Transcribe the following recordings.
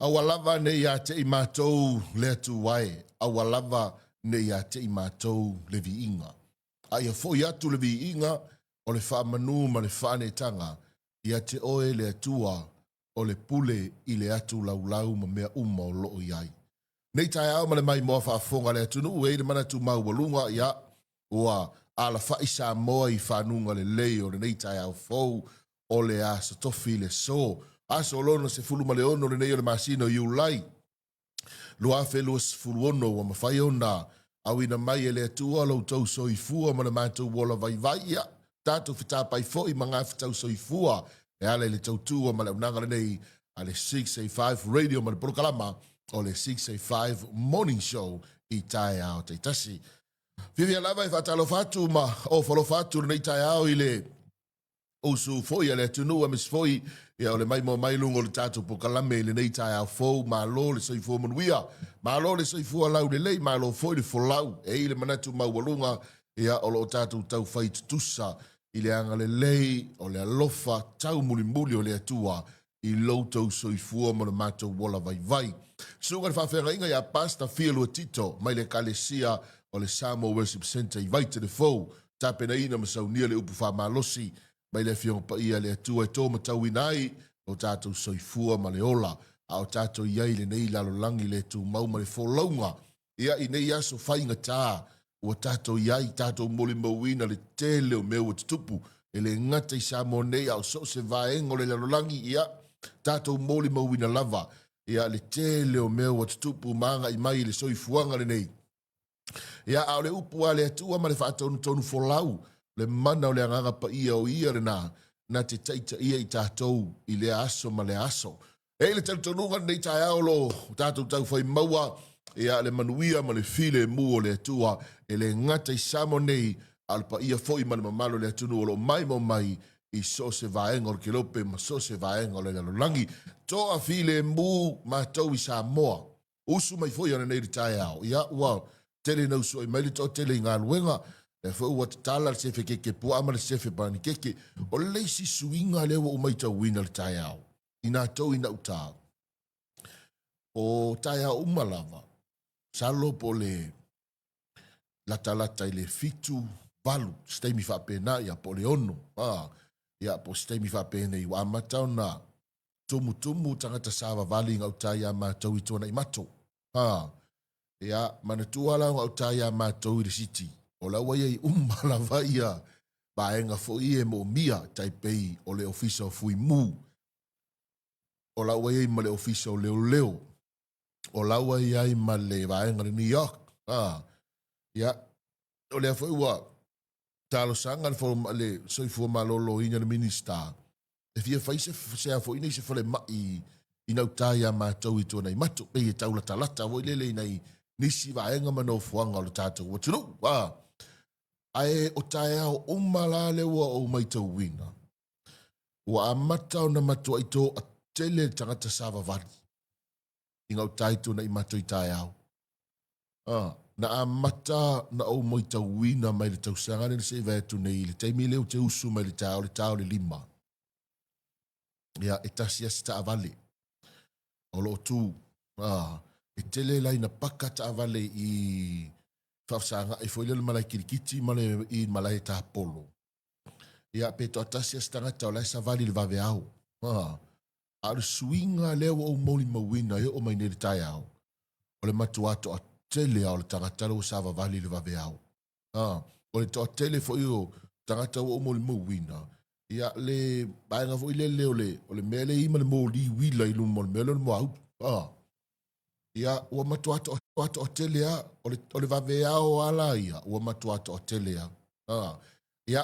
Aua lava ne i ia te i matou le Atua e, aua lava ne i ia te i matou le viiga. A ia foi atu le viiga o le faamanu ma le faaneetaga ia te oe le Atua o le pule i le atu laulau ma mea uma o loo i ai. Nei taeao ma le maimoa faafofoga a le atunuu e i ai le manatu maualuga, ia, ua alafai Samoa i fanuga lelei o lenei taeao fou o le Aso Tofi i le aso, aso lona 16 lenei o le masina o Iulai 2026 ua mafai ona auina mai e le Atua lo outou soifua ma le matou ola vaivai, ia, tatou fetapai foi ma gafetau soifua e ala i le tautua ma le auaunaga lenei a le 685 Radio ma le polokalama o le 685 Morning Show i taeao taitasi. Fiafia lava e faatalofa atu ma ofalofa atu lenei taeao i le usu foi a le atunuu aemaise foi ia o le maimoa mai luga o le tatou polokalame i lenei taeao fou. Malo le soifua manuia, malo le soifua laulelei, malo foi le folau. E i le manatu maualuga ia o lo o tatou taufai tutusa i le agalelei o le alofa taumulimuli o le Atua i lo outou soifua ma lo matou ola vaivai. Susuga i le faafeagaiga ia Pastor Fia Lua Tito mai le Ekalesia o le Samoa Worship Centre i Vaitele-fou, tapenaina ma saunia le upu faamalosi mai le Afioga Paia a le Atua e to matauina ai lo tatou soifua ma le ola a o tatou i ai i lenei lalolagi le tumau ma le folauga. Ia, i nei aso faigata ua tatou i ai, tatou molimauina le tele o mea ua tutupu, e le gata i Samoa nei, a o so o se vaega o le lalolagi, ia, tatou molimauina lava, ia, le tele o mea ua tutupu ma agai mai i le soifuaga lenei. Ia, a o le upu a le Atua ma le faatonutonu folau, le mana o le Agaga Paia o Ia lena, na te taitaia i tatou i lea aso ma lea aso. E i ai le talitonuga lenei taeao o lo o tatou taufai maua ia le manuia ma le filemu o le Atua e le gata i Samoa nei, a o le paia foi ma le mamalu o le atunuu o lo o maimoa mai i so o se vaega o le kelope ma so o se vaega o le lalolagi. Toa filemu matou i Samoa. Usu mai foi ananei i le taeao, ia ua tele ina usu ai mai le toatele i galuega, lea foi ua tatala le sefe keke puaa ma le sefe panikeke. O le isi suiga lea ua ou matauina i le taeao, i natou i nauta, o taeao uma lava, masalo po o le latalata i le 7, 8, se taimi faapena, ia po o le 6, a, ia po o se taimi faapenei ua amata ona tumutumu tagata savavali i gauta iā matou i Tuanaimato. A, ia, manatua la o gauta iā matou i le city, o la ua i ai uma lava ia vaega foi e moomia, tai pei o le ofisa o Fuimu, o la ua i ai ma le ofisa o Leoleo, o la ua i ai ma le vaega o le New York. A, ia, o lea foi ua talosaga le, le soifua maloloina le Minista e fia fai se, se a foi nei se falemai i nauta iā matou i Tuanaimato, pei e taulatalata foi lele i nai nisi vaega ma nofoaga o le tatou atunuu. A, ae o taeao uma la lea ua ou maitauina, ua amata ona matuai toatele le tagata savavali i gauta i Tuanaimato i taeao. A, na amata na ou moitauina mai le tausaga lea na se i vae atu nei i le taimi lea ou te usu mai le taeao, le ta o le 5. Ia, e tasi lava si taavale o lo o tu. A, e tele la ina paka taavale i faafesagai foi lea le malae kilikiti ma le i malae tapolo. Ia, pe toatasi lava se tagata o la e savali i le vaveao. A, a o le suiga lea ua ou molimauina e oo mai nei i le taeao, o le matua toatele lava o le tagata lea ua savavali i le vaveao. A, o le toatele foi o tagata ua ou molimauina, ia le vaega foi lele o le, o le mea lea e i ai ma le moli uila i luma o le mea lea o le moaulu. A, ia ua matua toatele lava, o le, o le vaveao lava la ia, ua matua toatele lava. A, ia,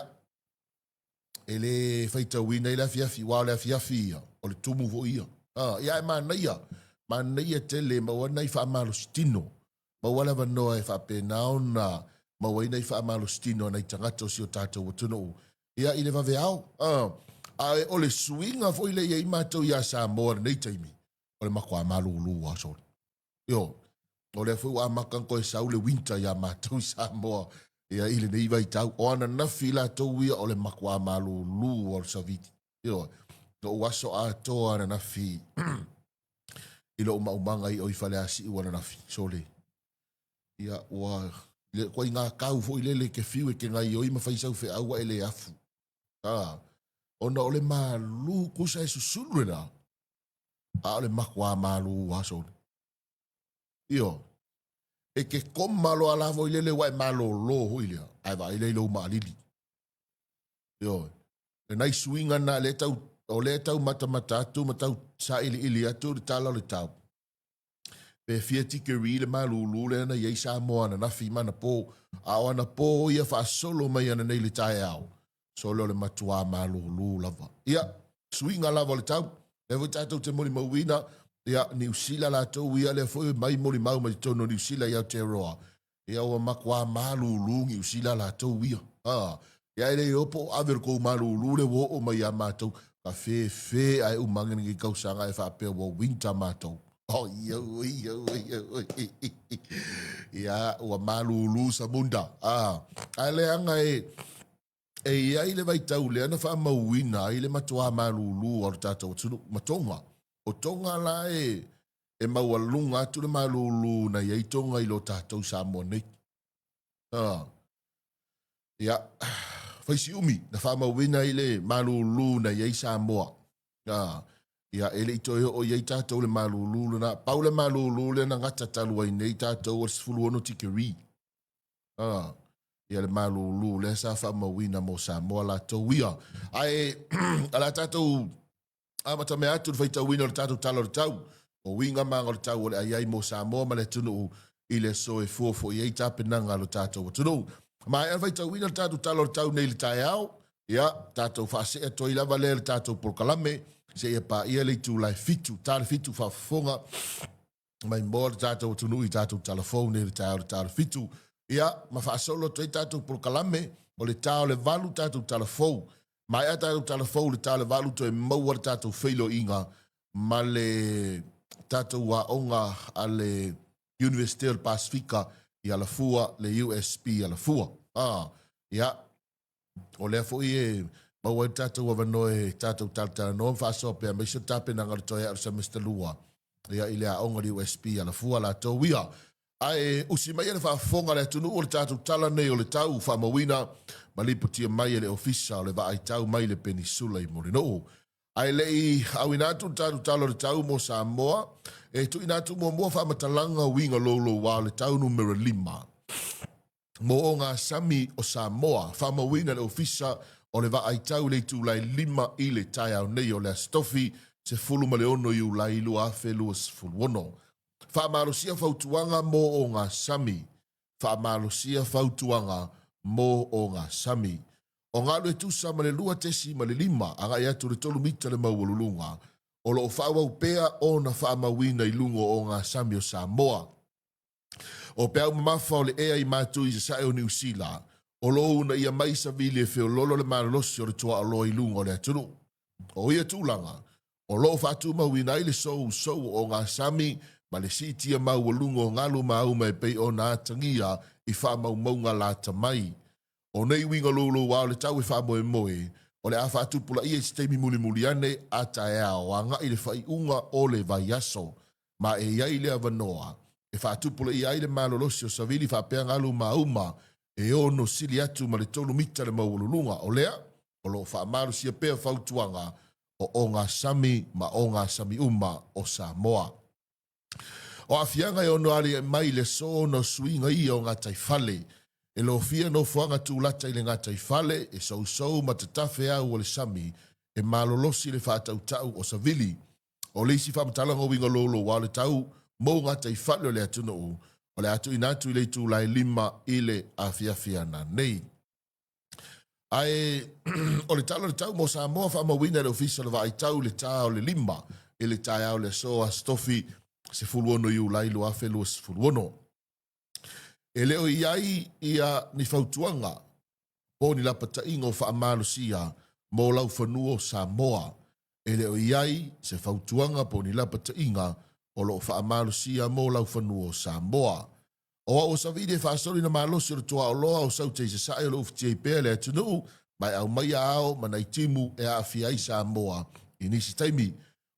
e le faitauina ai le afiafi, aua o le afiafi ia, o le tumu foi ia. Ah, ia e manaia, manaia tele, maua nai faamalositino, maua le avanoa e faapena ona maua ai nai faamalositino a nai tagata o si o tatou atunuu, ia i le vaveao. Ah, a o le suiga foi lea i ai matou ia Samoa i lenei taimi, o le matua malūlū lava sole. Io, o lea foi ua amata ona toe sau le winter iā matou i Samoa ia i lenei vaitau. O ananafi latou ia o le matua malūlū o le savili. Io, na ou aso atoa ananafi. i lou maumaga i o i Faleasiu ananafi, sole. Ia, ua le koai ngā kau foi lele ke fiu e ke gaioi ma fai sau feau a e le afu. A, ona o le malū kusa e susulu le la, a o le makuā malū a sole. Io, e ke koma loa la foi lele ua e malōlō foi lea, ae vaai lea i lou maalili. Ioe. E nai suiga na lea tau, o lea tau matamata atu ma tau sailiili atu le tala o le tau. Pe fia tikeri le malūlū lea na i ai Samoa ananafi ma anapo, a o anapo ia faasolo mai ananei le taeao, sole o le matuā malūlū lava. Ia, suiga lava o le tau, lea foi tatou te molimauina, ia, Niu Sila latou ia lea foi mai molimau mai totonu o Niu Sila i Aotearoa, Ia ua makuā malūlū Niu Sila latou ia. A, ia e le iloa po o ave le kou malūlū lea ua oo mai iā matou, ka fefe ae uma ane lenei tausaga e faapea ua winter matou. Oi, oi, oi, oi. Ia, ua malūlū Samunda. A, ae leaga e, e i ai le vaitau lea na faamauina ai le matuā malūlū o le tatou atunuu ma Tonga. O Tonga la e, e maualuga atu le malūlū na i ai Tonga i lo tatou Samoa nei. A, ia, fai si umi na faamauina ai le malūlū na i ai Samoa. A, ia, e le i toe oo i ai tatou le malūlū lena. Pau le malūlū lea na gata talu ai nei tatou o le 16 tikeri. A, ia le malūlū lea sa faamauina mo Samoa latou ia. Ae, o le a tatou amata mea atu le faitauina o le tatou Tala o le Tau, o uiga ma aga o le tau o le ai ai mo Samoa ma le atunuu i le aso e fua foi ai tapenaga a lo tatou atunuu. Maea le faitauina o le tatou Tala o le Tau nei i le taeao, ia, tatou faasee atu ai lava lea i le tatou polokalame, seia paia le itula e fitu, ta le fitu faafofoga mai mo le tatou atunuu i tatou tala fou nei i le taeao i le ta o le fitu. Ia, ma faasolo atu ai tatou polokalame, o le ta o le valu tatou tala fou. Maea tatou tala fou i le ta o le valu toe maua le tatou feiloaiga ma le tatou aoga a le Iunivesite o le Pasefika i Alafua, le USP i Alafua. Ah, ia, O lea foi e maua ai le tatou avanoa e tatou talatalanoa ma faasoa pea aemaise o le tapenaga o le toe ae o le semester 2 ia i le aoga o le USP i Alafua latou ia. Ae usi mai le faafofoga a le atunuu o le tatou tala nei o le tau faamauina ma lipotia mai e le Ofisa o le Vaai Tau mai le Penisula i Mulinuu. Ae le i auina atu le tatou tala o le tau mo Samoa, e tuuina atu muamua faamatalaga uiga louloua o le tau numera 5. Mo ogasami o Samoa, faamauina le Ofisa o le Vaai Tau i le itula e 5 i le taeao nei o le Aso Tofi 16 Iulai 2026. Faamalosia fautuaga mo ogasami. Faamalosia fautuaga mo ogasami. O galu e tusa ma le 2.5 agai atu i le 3 mita le maualuluga, o lo o faaauau pea ona faamauina i luga o ogasami o Samoa. O peau mamafa o le ea i Matu i Sasae o Niu Sila, o lo o uunaia mai savili e feololo le malolosi o le tuaoloa i luga o le atunuu. O ia tulaga, o lo o faatumauina ai le sousou o ogasami ma le siitia maualuga o galu ma auma e pei ona atagia i faamaumauga lata mai. O nei uiga louloua o le tau e faamoemoe, o le a faatupulaia i se taimi mulimuli ane a taeao agai i le faaiuga o le vaiaso. Ma e i ai le avanoa e faatupulaia ai le malolosi o savili faapea galu ma auma e ono sili atu ma le tolu mita le maualuluga. O lea, o lo o faamalosia pea fautuaga o ogasami ma ogasami uma o Samoa. O aafiaga e ono aliae mai i le aso ona o suiga ia o gataifale. E lofia nofoaga tulata i le gataifale, e sousou ma tatafe au o le sami, e malolosi le faatautau o savili. O le isi faamatalaga o uiga louloua o le tau mou gataifale o le atunuu, o le a tuuina atu i le itula e 5 i le afiafi ananei. Ae o le tala o le tau mo Samoa faamauina e le Ofisa o le Vaai Tau i le ta o le 5 i le taeao o le aso Aso Tofi 16 Iulai 2026. E le o i ai ia ni fautuaga po o ni lapataiga o faamalosia mo laufanua o Samoa. E le o i ai se fautuaga po o ni lapataiga o lo o faamalosia mo laufanua o Samoa. O au o Savili e faasolo ina malosi o le tuaoloa o Saute i Sasae o lo o ufitia ai pea le atunuu ma e aumaia ao ma nai timu e aafia ai Samoa i nisi taimi.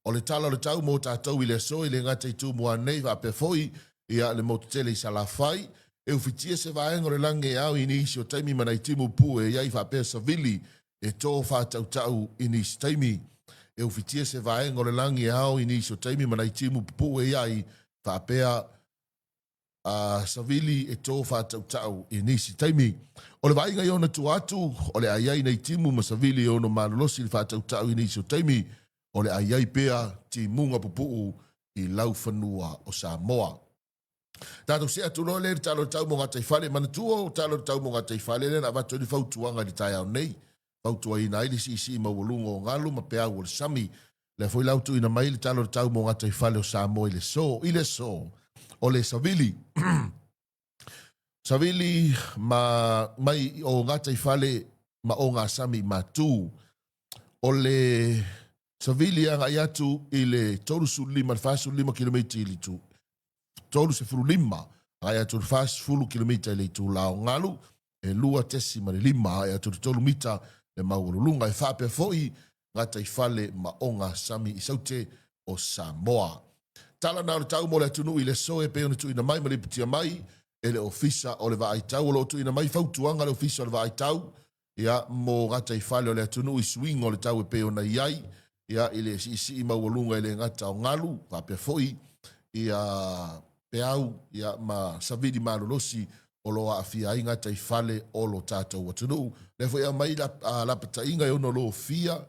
O le tala o le tau mo tatou i le aso e le gata i Tumua nei faapea foi ia le motu tele i Salafai, e ufitia se vaega o le lagi e ao i nisi o taimi ma nai timu pupuu e i ai faapea savili e tō faatautau i nisi taimi. E ufitia se vaega o le lagi e ao i nisi o taimi ma nai timu pupuu e i ai faapea a savili e tō faatautau i nisi taimi. O le vaaiga i ona tua atu, o le a i ai nei timu ma savili e ono malolosi le faatautau i nisi o taimi, o le a i ai pea timuga pupuu i laufanua o Samoa. Tatou see atu loa lea i le tala o le tau mo gataifale. Manatua o tala o le tau mo gataifale lea na avatu ai le fautuaga i le taeao nei, fautuaina ai le siisii maualuga o galu ma peau o le sami. Lea foi la ua tuuina mai le tala o le tau mo gataifale o Samoa i le aso, i le aso o le savili. Savili ma mai o gataifale ma o gasami i Matu. O le savili e agai atu i le 35 i le 45 kilomita i le itu 35 agai atu i le 40 kilomita i le itula o galu, e 2.5 agai atu i le 3 mita le maualuluga. E faapea foi gataifale ma ogasami i saute o Samoa. Tala na o le tau mo le atunuu i le aso e pei ona tuuina mai ma lipotia mai e le Ofisa o le Vaai Tau. O lo o tuuina mai fautuaga a le Ofisa o le Vaai Tau ia, mo gataifale o le atunuu i suiga o le tau e pei ona i ai ia, i le siisii maualuga e le gata o galu, faapea foi ia peau ia, ma savili malolosi o lo o aafia ai gataifale o lo tatou atunuu. Lea foi e aumai lapataiga e ono lofia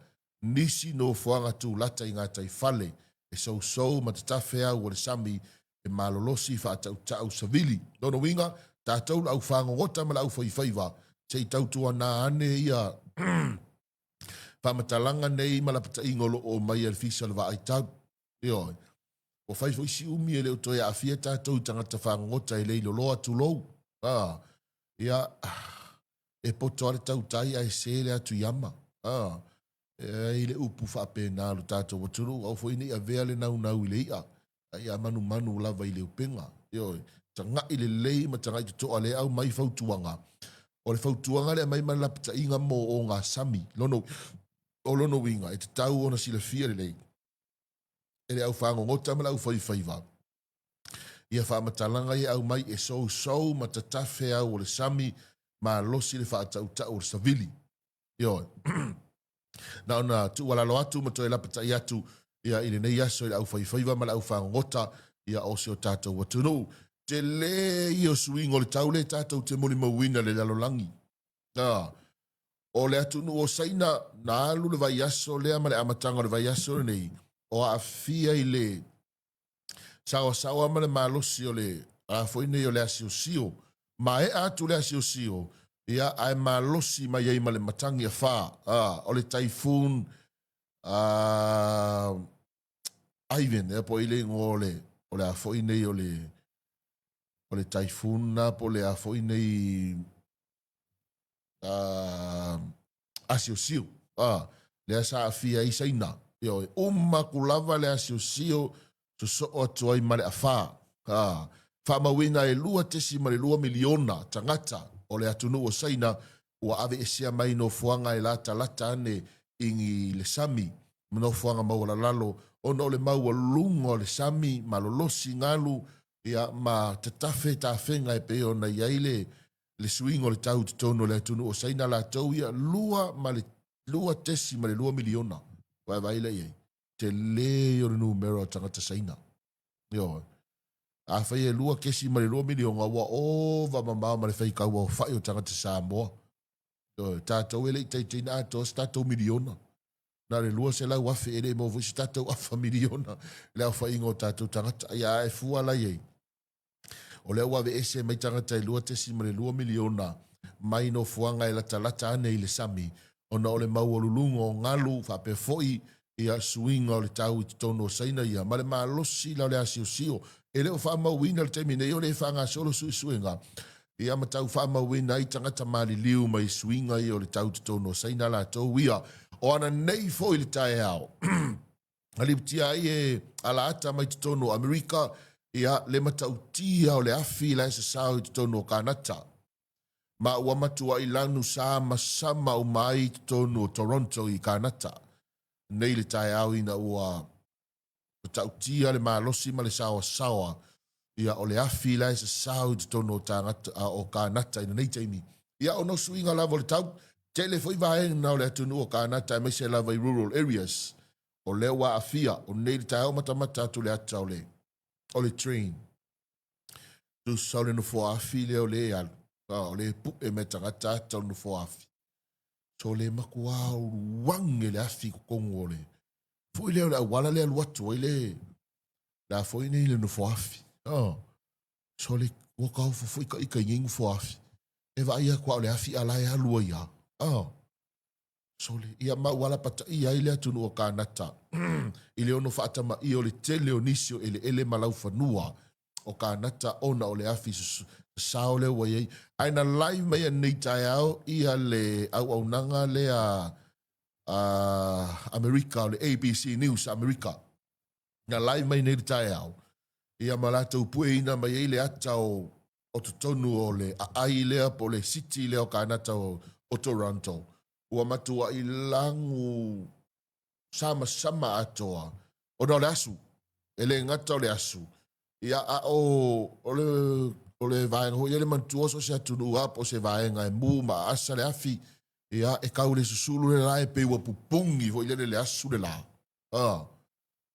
nisi nofoaga tulata i gataifale e sousou ma tatafe au o le sami e malolosi faatautau savili. Lona uiga, tatou le au fagogota ma le au faifaiva, se i tautuana ane ia faamatalaga nei ma lapataiga o lo o omai a le Fisa o le Vaai Tau. Ioe. Ua fai foi si umi e le o toe aafia tatou i tagata fagogota e le iloloa, tulou. Ah, ia, e poto lava le tautai ae se le atu i ama. Ah, e ai le upu faapena a lo tatou atunuu, aua foi ne i avea le naunau i le i'a, a ia manumanu lava i le upega. Ioe, tagai lelei ma tagai totoa lea e aumai fautuaga. O le fautuaga lea e aumai ma le lapataiga mo ogasami. Lono, o lona uiga, e tatau ona silafia lelei e le aufagogota ma le aufaifaiva ia faamatalaga ia e aumai e sousou ma tatafe au o le sami malosi le faatautau o le savili. Ioe. Na ona tuualalo atu ma toe lapatai atu ia i lenei aso i le aufaifaiva ma le aufagogota ia o si o tatou atunuu. Tele ia o suiga o le tau lea tatou te molimauina i le lalolagi. Ah, o le atunuu o Saina na alu le vaiaso lea ma le amataga o le vaiaso lenei o aafia i le saoasaoa ma le malosi o le a foi nei o le asiosio. Maea atu le asiosio, ia, ae malosi mai ai ma le matagi afa, a, o le typhoon a, Ivan, ea po o le igoa o le, o le a foi nei o le, o le typhoon na po o le a foi nei uh, asiosio, a, lea sa aafia ai Saina. Ioe, uma atu lava le asiosio sosoo atu ai ma le afa. A, faamauina e 2.2 miliona tagata o le atunuu o Saina ua aveesea mai nofoaga e latalata ane i le sami ma nofoaga maualalalo ona o le maualuga o le sami malolosi galu ia, ma tatafe tafega e pei ona i ai le le suiga o le tau i totonu o le atunuu o Saina latou ia lua ma le 2.2 miliona. Vaavaai la i ai, tele ia o le numera o tagata Saina. Ioe. Afai e 2.2 miliona, ua ova mamao ma le faitau aofai o tagata Samoa. Ioe. Tatou e le i taitai na atoa se tatou miliona. Na o le 200,000 e le i maua foi se tatou afa miliona le aofaiga o tatou tagata. Ia a e fua la i ai, O lea ua aveese mai tagata e 2.2 miliona mai nofoaga e latalata ane i le sami ona o le maualuluga o galu faapea foi ia suiga o le tau i totonu o Saina ia ma le malosi la o le asiosio. E le o faamauina i le taimi nei o lea e faagasolo suesuega ia ma tau faamauina ai tagata maliliu mai suiga ia o le tau i totonu o Saina latou ia. O ana nei foi i le taeao. Na lipotia ai e alaata mai totonu o Amerika ia le matautia o le afi la e sasao i totonu o Kanata. Ma ua matuai lanu samasama uma ai i totonu o Toronto i Kanata nei le taeao ina ua. Matautia le malosi ma le saoasaoa, ia o le afi la e sasao i totonu o tagata o Kanata i lenei taimi. Ia ona o suiga lava o le tau, tele foi vaega o le atunuu o Kanata aemaise lava i rural areas, o lea ua aafia. O nei le taeao matamata atu le ata o le o le train. Tusa o le nofoa afi lea o lea e alu, o lea e pue mai tagata ata o le nofoa afi. So le matua uluage le afi i totonu o le foi lea o le auala lea alu atu ai le la foi nei le nofo afi. Oh. So le ua taofo foi ka ika i nei nofo afi. E vaai atu o le afi ala e alu ai a. Oh. So le ia ma ua lapataia ai le atunuu o Kanata i le ono faatamaia o le tele o nisi o eleele ma laufanua o Kanata ona o le afi sasao lea ua i ai. Ae na live mai anei taeao ia le auaunaga lea a Amerika o le ABC News Amerika. Na live mai nei le taeao ia ma latou pueina mai ai le ata o o totonu o le aai lea po o le city lea o Kanata o, o Toronto. Ua matuai lagu samasama atoa ona o le asu. E le gata o le asu, ia a o, o le, o le vaega foi ia le manatua so o se atunuu lava po o se vaega e mu ma aasa le afi, ia e tau le susulu le la e pei ua pupungi foi lele le asu le la. Ah,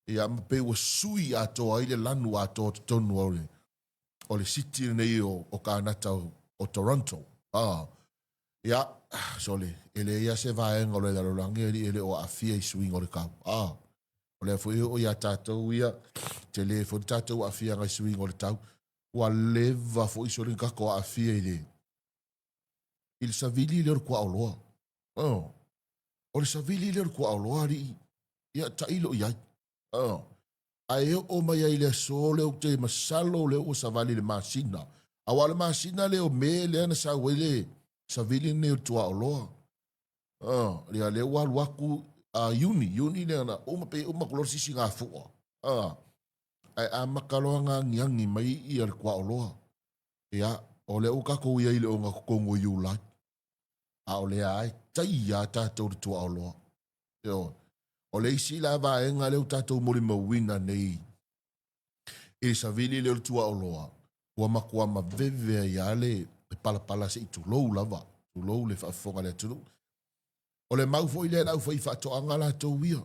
ia ma pei ua sui atoa ai le lanu atoa totonu o le, o le city lenei o, o Kanata o, o Toronto. Ah, ia, sole, e leai lava se vaega o le lalolagi alii e le o aafia i suiga o le tau. Ah, o lea foi e oo iā tatou ia, tele foi le tatou aafiaga i suiga o le tau. Ua leva foi sole na tatou aafia i le, i le savili lea o le tuaoloa. Oh. O le savili lea o le tuaoloa alii, ia tailo i ai. Oh. Ae oo mai ai i le aso lea ou te masalo lea ua savali i le masina. Aua o le masina lea o Me lea na sau ai le savili lenei o le tuaoloa. Ah, ia lea ua alu atu a Iuni, Iuni lea na uma pe uma atu loa le sisigafua. Ah, ae amata loa ona agiagi mai ia le tuaoloa. Ia, o lea ua tatou i ai i le ogatotonu o Iulai. A o lea lava e tai lava tatou i le tuaoloa. Ioe. O le isi la vaega lea ua tatou molimauina nei i le savili lea o le tuaoloa, ua matua maveve ai lava le palapala se i tulou lava, tulou le faafofoga a le atunuu. O le mau foi lea a le aufaifaatoaga latou ia.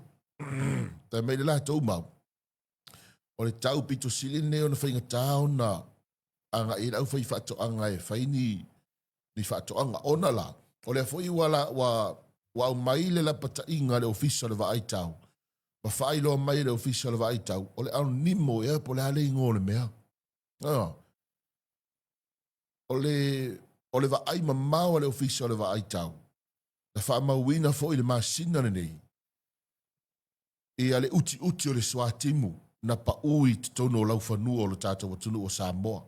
Fai mai le latou mau, o le tau pito sili lenei ona faigata ona agai ai le aufaifaatoaga e fai ni ni faatoaga. Ona la, o lea foi ua, la, ua, ua aumai le lapataiga a le Ofisa o le Vaai Tau, ma faailoa mai e le Ofisa o le Vaai Tau, o le El Nimo ea po o le a le igoa o le mea. Ah. O le, o le vaai mamao a le Ofisa o le Vaai Tau, na faamauina foi i le masina lenei, ia le utiuti o le suatimu na pau i totonu o laufanua o le tatou atunuu o Samoa.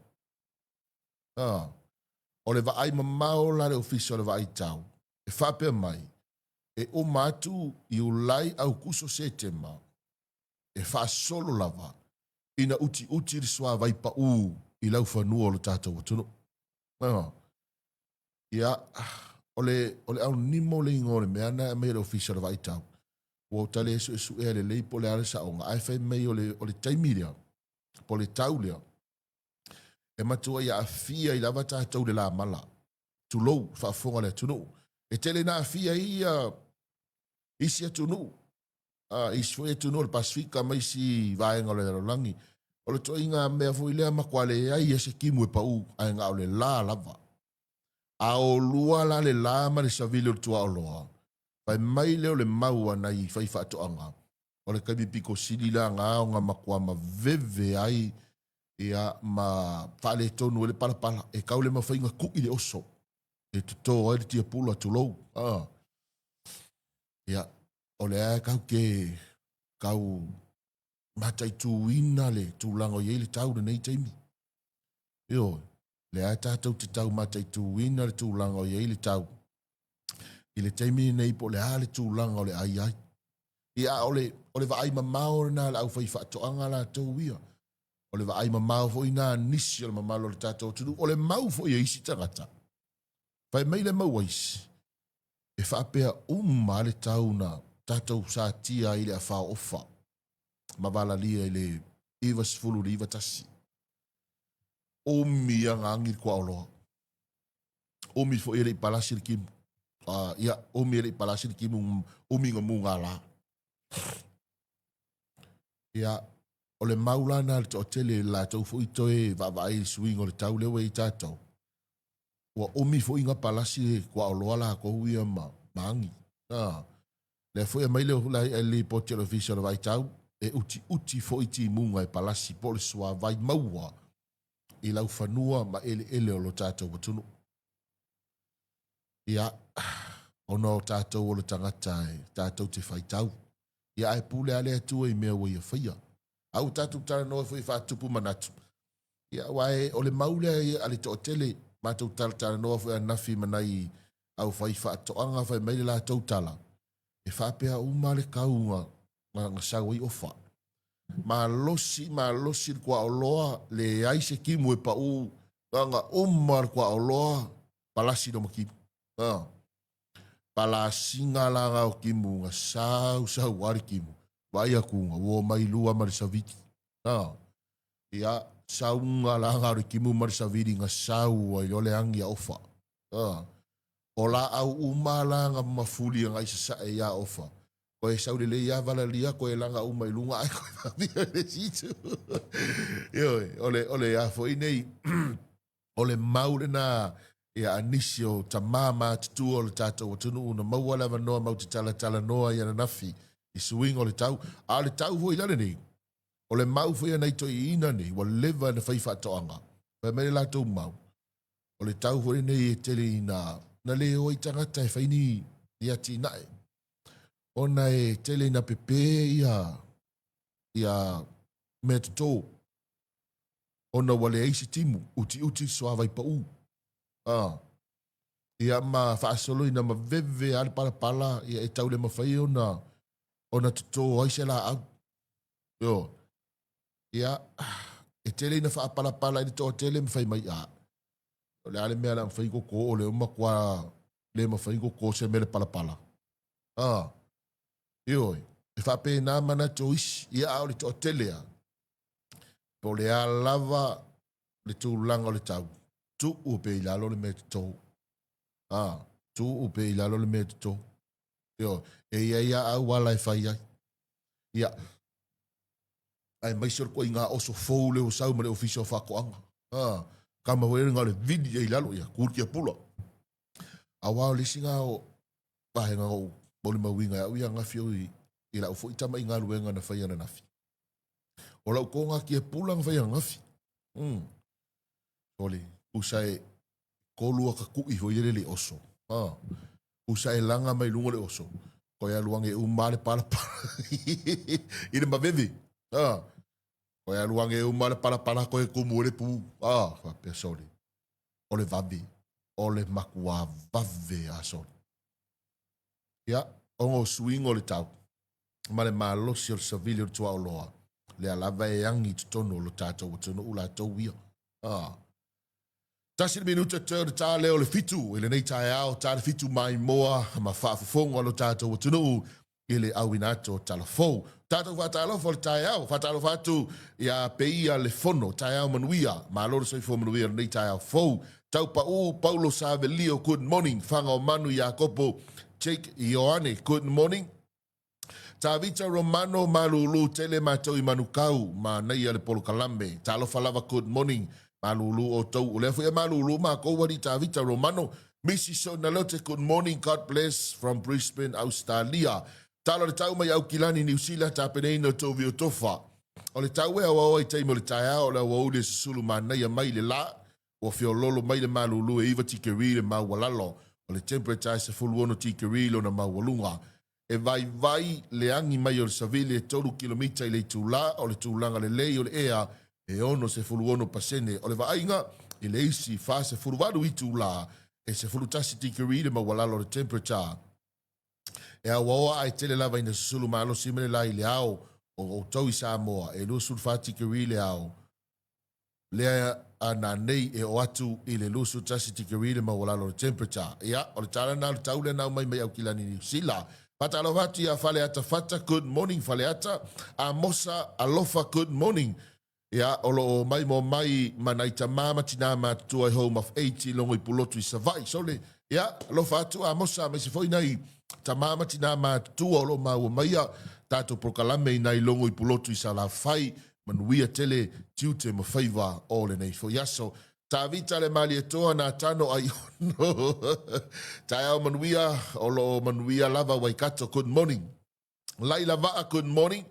A, o le vaai mamao la le Ofisa o le Vaai Tau, e faapea mai, e uma atu Iulai, Aukuso, Setema, e faasolo lava ina utiuti le suavai pau i laufanua o le tatou atunuu. A, ia, o le, o le aunimo le igoa o le mea na e aumai e le Ofisa o le Vaai Tau. Ua ou ta le suesuea lelei po o le a le saoga, ae fai mai o le, o le taimi lea, po o le tau lea, e matuai aafia ai lava tatou i le lamala, tulou, faafofoga a le atunuu. E tele ina aafia ai ia isi atunuu, a, isi foi atunuu o le Pasefika ma isi vaega o le lalolagi. O le ituaiga mea foi lea matua leai lava se timu e pau, ae na o le la lava. A olua la le la ma le savili o le tuaoloa, fai mai lea o le mau a nai faifaatoaga, o le taimi pito sili la na ona matua maveve ai ia ma faaletonu ai le palapala e tau le mafai ona tui le oso e toto ai le tiapula tulou. Ah. Ia, o lea tau te tau mataituina le tulaga o i ai le tau lenei taimi. Ioe, lea tatou te tau mataituina le tulaga o i ai le tau i le taimi lenei po o le a le tulaga o le ai ai. Ia, a o le, o le vaai mamao lena a le aufaifaatoaga latou ia. O le vaai mamao foi lena a nisi o le mamalu o le tatou atunuu. O le mau foi a isi tagata, fai mai le mau a isi, e faapea uma lava le tau na tatou satia ai i le afaofa. ma valalia i le 90 i le 91. Umi ia na agi le kuaoloa. Umi foi e le i palasi le timu. Ia, umi e le i palasi le timu, umi na mugala. Ia, o le mau la na le toatele latou foi toe vaavaai i le suiga o le tau lea ua i ai tatou. Ua umi foi na palasi le kuaoloa lakou ia ma, ma agi. Ah, lea foi aumai le lipoti a le Ofisa o le Vaitau, e utiuti foi timuga e palasi po o le suavai maua i laufanua ma eleele o lo tatou atunuu. Ia, ona o tatou o le tagata e tatou te faitau. Ia, ae pule lava le Atua i mea ua ia faia. A ua tatou talanoa foi e faatupu manatu. Ia, aua e, o le mau lea a le toatele, matou talatalanoa foi ananafi ma nai aufaifaatoaga fai mai le latou tala, e faapea uma le tau na, na, na sau ai ofa. Malosi, malosi le kuaoloa, leai se timu e pau, na ona uma le kuaoloa, palasi loma timu. Ha. Palasiga la na o timu, na sau sau a le timu. Vaai atu, na ua mai lua ma le savili. Ha. Ia, sauga la na o le timu ma le savili na sau ai loa le agi a ofa. Ha. O laau uma la na mafuli agai sasae ia ofa. Koe sau lelei ia valalia, koe laga uma i luga ae koe faapia i le isi itu. Ioe, o le, o le a foi nei, o le mau lena ia a nisi o tamā matutua o le tatou atunuu na maua le avanoa mau te talatalanoa i ananafi i suiga o le tau. A o le tau foi la lenei, o le mau foi a nai toeaiina nei, ua leva ona fai faatoaga. Fai mai le latou mau, o le tau foi lenei e tele ina na le o ai tagata e fai ni, ni atinae. Ona e tele ina pepe ia, ia mea totō. Ona ua leai se timu, utiuti le suavai pau. Ah. Ia ma faasolo ina maveve lava le palapala, ia e tau le mafai ona, ona totō ai se laau. Ioe. Ia, e tele ina faapalapala i le toatele ma fai mai, a, o le a le mea o le a mafai ona toto, o lea ua matua le mafai ona toto se mea le palapala. A, ioe, e faapena manatu o isi, ia a o le toatele lava, po o le a lava le tulaga o le tau, tuu pea i lalo le mea toto. A, tuu pea i lalo le mea toto. Ioe, e i ai lava auala e fai ai. Ia, aemaise o le ituaiga oso fou lea ua sau ma le Ofisa o Faatoaga. A, kama foi lea na o le vili ai i lalo, ia, ku le tiapula. Aua o le isi lena o vaega na ou molimauina e au ia ananafi au i, i lau foi tama'i galuega na fai ananafi. O lau toga tiapula na fai ananafi. Mm. Sole, tusa e tolu ata tu'i foi lele le oso. Ah. Tusa e laga mai luga o le oso, koe alu age uma le palapala i le maveve. Ah. Koe alu age uma le palapala koe kumu i le pu. Ah, faapea sole. O le vave. O le makuā vave a sole. Ia, ona o suiga o le tau, ma le malosi o le savili o le tuaoloa, lea lava e agi i totonu o lo tatou atunuu latou ia. Ah. Tasi le minute toe o le ta lea o le fitu i lenei taeao, ta le fitu maimoa ma faafofoga o lo tatou atunuu i le auina atu o tala fou. Tatou faatalofa o le taeao, faatalofa atu ia Peia le Fono, taeao manuia, malo le soifua manuia i lenei taeao fou. Taupau Paulo Savelio, good morning. Fagaomanu Iakopo Jake Ioane, good morning. Tavita Romano Malulu tele matou i Manukau, manaia le polokalame. Talofa lava good morning. Malulu outou. O lea foi e malulu makou alii Tavita Romano. Misi Sonalote good morning God bless from Brisbane Australia. Tala le tau mai Aukilani Niu Sila tapenaina o tou viotofa. O le tau e aoaoa i taimi o le taeao o le aoauli e susulu manaia mai le la ua feololo mai le malulu e iva tikeri le maualalo o le temperature e 16 tikeri lona maualuga. E vaivai le agi mai o le savili e tolu kilomita i le itulā o le tulaga lelei o le ea e 66% o le vaaiga i le isi 48 itulā e 11 tikeri le maualalo o le temperature. E aoaoa ae tele lava ina susulu malosi mai le la i le ao o outou i Samoa e 24 tikeri le ao lea a nanei e oo atu i le 21 tikeri le maualalo o le temperature. Ia, o le tala lena o le tau lea na aumai mai Aukilani Niu Sila. Faatalofa atu ia Faleata Fata, good morning Faleata. Amosa Alofa, good morning. Ia, o lo o maimoa mai ma nai tamā ma tinā matutua i Home of 80 Logo i Pulotu i Savaii. Sole, ia, alofa atu Amosa aemaise foi nai tamā ma tinā matutua o lo o maua maia tatou polokalame i nai Logo i Pulotu i Salafai. Manuia tele tiute ma faiva o lenei foi aso. Tavita le Malietoa Natano Aiono. Taeao manuia, o lo o manuia lava Waikato, good morning. Laila Vaa, good morning.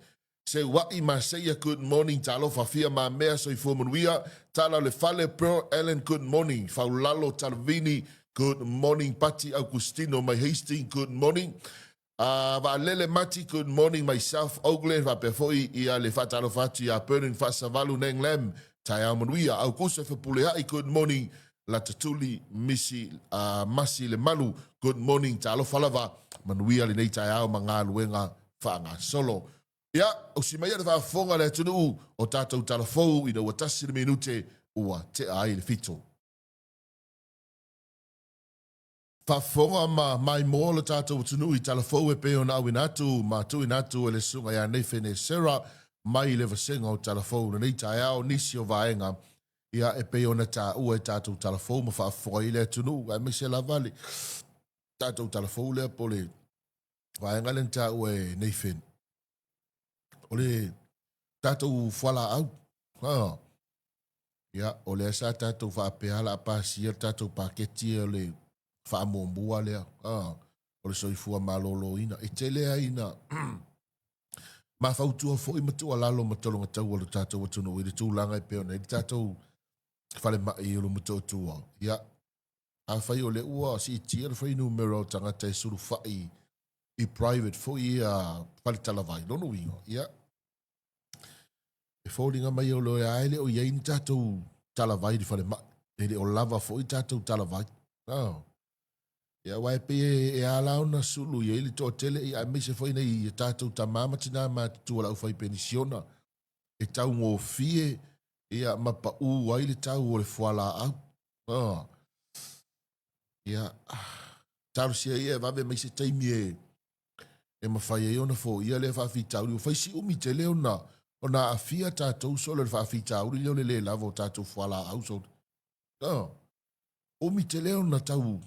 Seua'i Maseia, good morning. Talofa Fia Mamea, soifua manuia. Tala o le Fale, Pearl Allen, good morning. Faulalo Talavini, good morning. Pati Augustino mai Hastings, good morning. Uh, Vaalele Mati, good morning mai South Auckland. Faapea foi ia le faatalofa atu ia Vernon Faasavalu Nang Lam, taeao manuia. Aukusa Fepuleai, good morning. Latatuli Misi uh, Masi Le Malu, good morning. Talofa lava, manuia lenei taeao ma galuega faagasolo. Ia, usi mai le faafofoga a le atunuu o tatou talafou ina ua tasi le minute ua tea ai le fito. Faafofoga ma maimoa lo tatou atunuu i talafou e pei ona auina atu ma tuuina atu e le Susuga ia Nathan Esera mai le vasega o Talafou i lenei taeao nisi o vaega ia e pei ona taua e tatou talafou ma faafofoga ai le atunuu aemaise lava le tatou talafou lea po o le vaega lea na taua e Nathan o le tatou fualaau. Ha. Ia, o lea sa tatou faapea la pasia le tatou paketi o le faamuamua lea. Ha. O le soifua maloloina. E tele ai na mafautua foi ma tuualalo ma tologataua o le tatou atunuu i le tulaga e pei ona i le tatou falemai o le Motootua. Ia, afai o lea ua siitia le fuainumera o tagata e sulufai i private foi ia faletalavai, lona uiga, ia, e foliga mai o lea e le o i ai ni tatou talavai i le falemai. E le o lava foi tatou talavai. Oh. Ia, aua e pei e ala ona sulu i ai le toatele, ia, aemaise foi nei i tatou tamā ma tinā matutua o le aufaipenisiona, e taugofie ia, ma paū ai le tau o le fualaau. Oh. Ia, talosia ia e vave mai se taimi e e mafai ai ona foia lea faafitauli. Ua fai si umi tele ona ona aafia tatou solo i le faafitauli lea o le le lava o tatou fualaau solo. Oh. Umi tele ona tau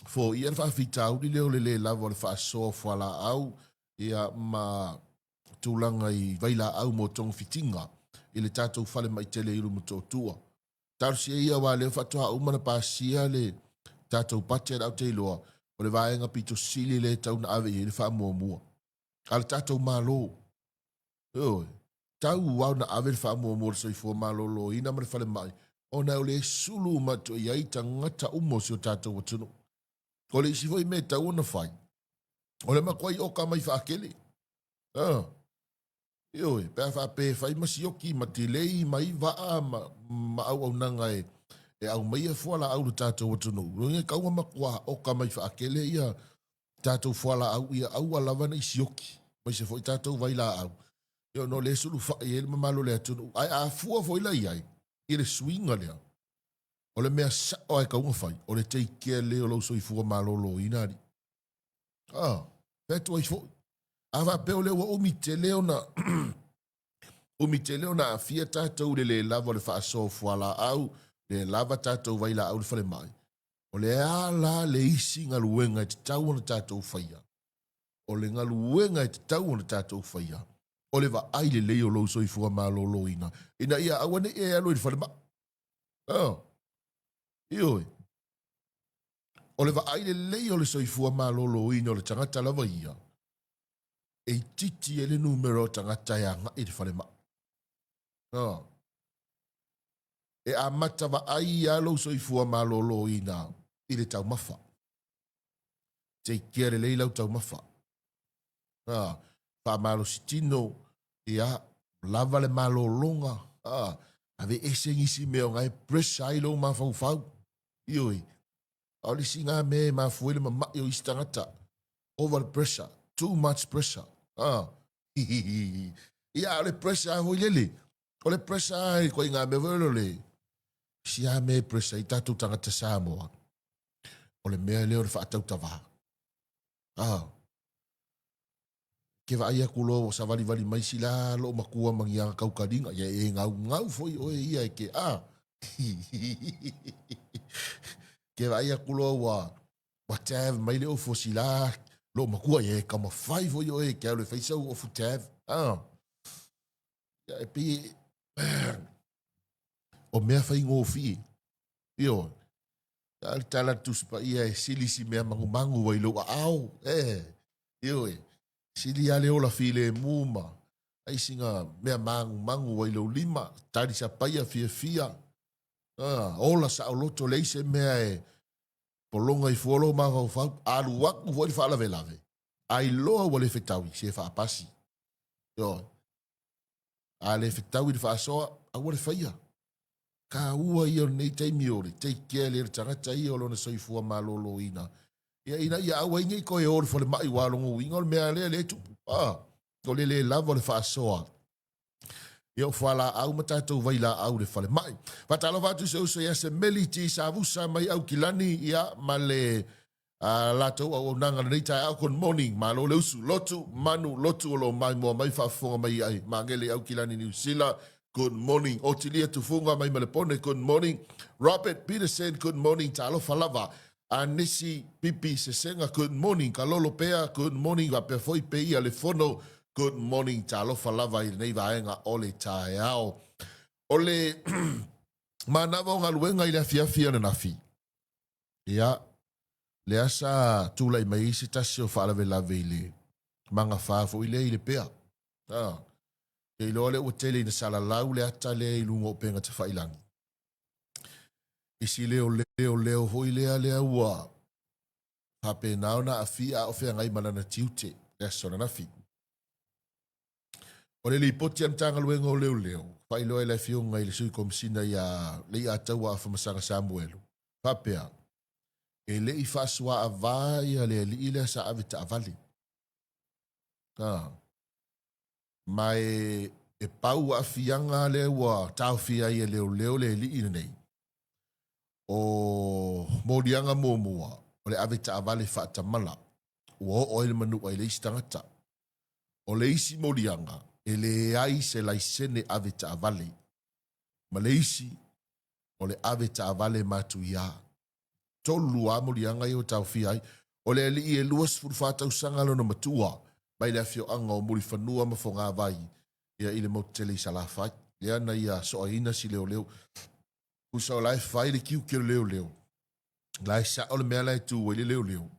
foia le faafitauli lea o le le lava o le faasoa o fualaau ia ma tulaga i vailaau mo togafitiga i le tatou falemai tele i Ulumotootua. Talosia ia aua lea faatoa uma ona pasia le tatou budget au te iloa o le vaega pito sili lea e tau na ave i ai le faamuamua. A le tatou Malo, ioe, tau lava ona ave le faamuamua i le soifua maloloina ma le falemai ona o lea e sulu uma atu i ai tagata uma o si o tatou atunuu. O le isi foi mea e tau ona fai, o le matuai oka mai faakele. Ah. Ioe, pe a faapea e fai ma sioki ma delay mai vaa ma, ma auaunaga e, e aumaia fualaau i le tatou atunuu, lona e tau ona matua oka mai faakele ia tatou fualaau ia aua lava ne i sioki, aemaise foi tatou vailaau, ia ona o lea e sulufai ai le mamalu o le atunuu. Ae a fua foi la i ai i le suiga lea, o le mea sao lava e tatau ona fai, o le take care lelei o lou soifua maloloina alii. Ah, fai atu ai foi. A faapea o lea ua umi tele ona umi tele ona aafia tatou i le le lava o le faasoa o fualaau, le lava tatou vailaau i le falemai, o le a la le isi galuega e tatau ona tatou faia? O le galuega e tatau ona tatou faia, o le vaai lelei o lou soifua maloloina, ina ia aua ne i e alu i le falemai. Oh. Ioe. O le vaai lelei o le soifua maloloina o le tagata lava ia, e itiiti ai le numera o tagata e agai i le falemai. Oh. E amata vaai lava lou soifua maloloina i le taumafa. Take care lelei lau taumafa. Ah, faamalosi tino, ia, lava le malologa, ah, aveese nisi mea o na e pressure ai lou mafaufau. Ioe, a o le isi na mea e mafua ai le mama'i o isi tagata, over the pressure, too much pressure. Ah, ia, a o le pressure lava foi lele, o le pressure lava e ituaiga mea foi lele o le isi lava mea e pressure ai tatou tagata Samoa, o le mea lea o le faatautavā. Ah. Ke vaai aku loa ua savalivali mai sila loo makua ma ni aga kaukaliga, ia e gaugau foi oe ia e ke a. Ke vaai aku loa ua ua tav mai le ofu o sila loo makua, ia e taumafai foi oe e ke alu e fai sau ofu tav. A. Ia e pei o mea faigofie. Ioe. A o le tala a le Tusi Paia e sili si mea magumagu ai lou aao. E, ioe, sili lava le ola filemu ma ai sina mea magumagu ai lou lima, tali sapaia fiafia, a, ola saoloto, leai se mea e pologa i fua lou mafaufau, alu aku foi le faalavelave, a iloa ua le fetaui, se faapasi. Ioe. A le fetaui le faasoa, aua le faia. Taua ia o lenei taimi o le take care lea o le tagata ia o lona soifua maloloina. Ia ina ia aua ai nei toe o i le falemai aua o lona uiga o le mea lea lea e tupu. Ah, o le le lava o le faasoa. Ia o fualaau ma tatou vailaau i le falemai. Faatalofa atu i se uso ia Semeli T. Savusa mai Aukilani, ia, ma le a latou auaunaga lenei taeao. Good morning, malo le usu, lotu manu, lotu o lo o maimoa mai faafofoga mai ai Magele i Aukilani Niu Sila. Good morning, Otilia Tufuga mai Malepone. Good morning, Robert Peterson. Good morning, talofa lava. Anesi Pipi Sesega. Good morning, Kalolo Pea. Good morning, faapea foi Peia Le Fono. Good morning, talofa lava i lenei vaega o le taeao. O le manava o galuega i le afiafi ananafi. Ia, lea sa tulai mai ai se tasi o faalavelave i le magafa foi lea i Lepea. A, te iloa lea ua tele ina salalau le ata lea i luga o upega tafailagi. I si leo leo leo foi lea lea ua faapena ona aafia a o feagai ma lana tiute le aso ananafi. O le lipoti a le Matagaluega o Leoleo, faailoa e le Afioga i le Sui Komesina ia Leiataua Afamasaga Samuelu, faapea, e le i faasuaava ia le alii lea sa ave taavale. A, ma e, e pau aafiaga lea ua taofia ai e leoleo le alii lenei, o moliaga muamua, o le ave taavale faatamala, ua oo ai le manua i le isi tagata. O le isi moliaga, e leai se laisene ave taavale, ma le isi, o le ave taavale matuia. Tolu lava moliaga ia ua taofia ai. O le alii e 24 tausaga lona matua mai le afioaga o Mulifanua ma Fogavai ia i le motu tele i Salafai. Lea na ia soaina si leoleo. Tusa o la e fai le tiute o le leoleo, la e sao le mea la e tu ai le leoleo.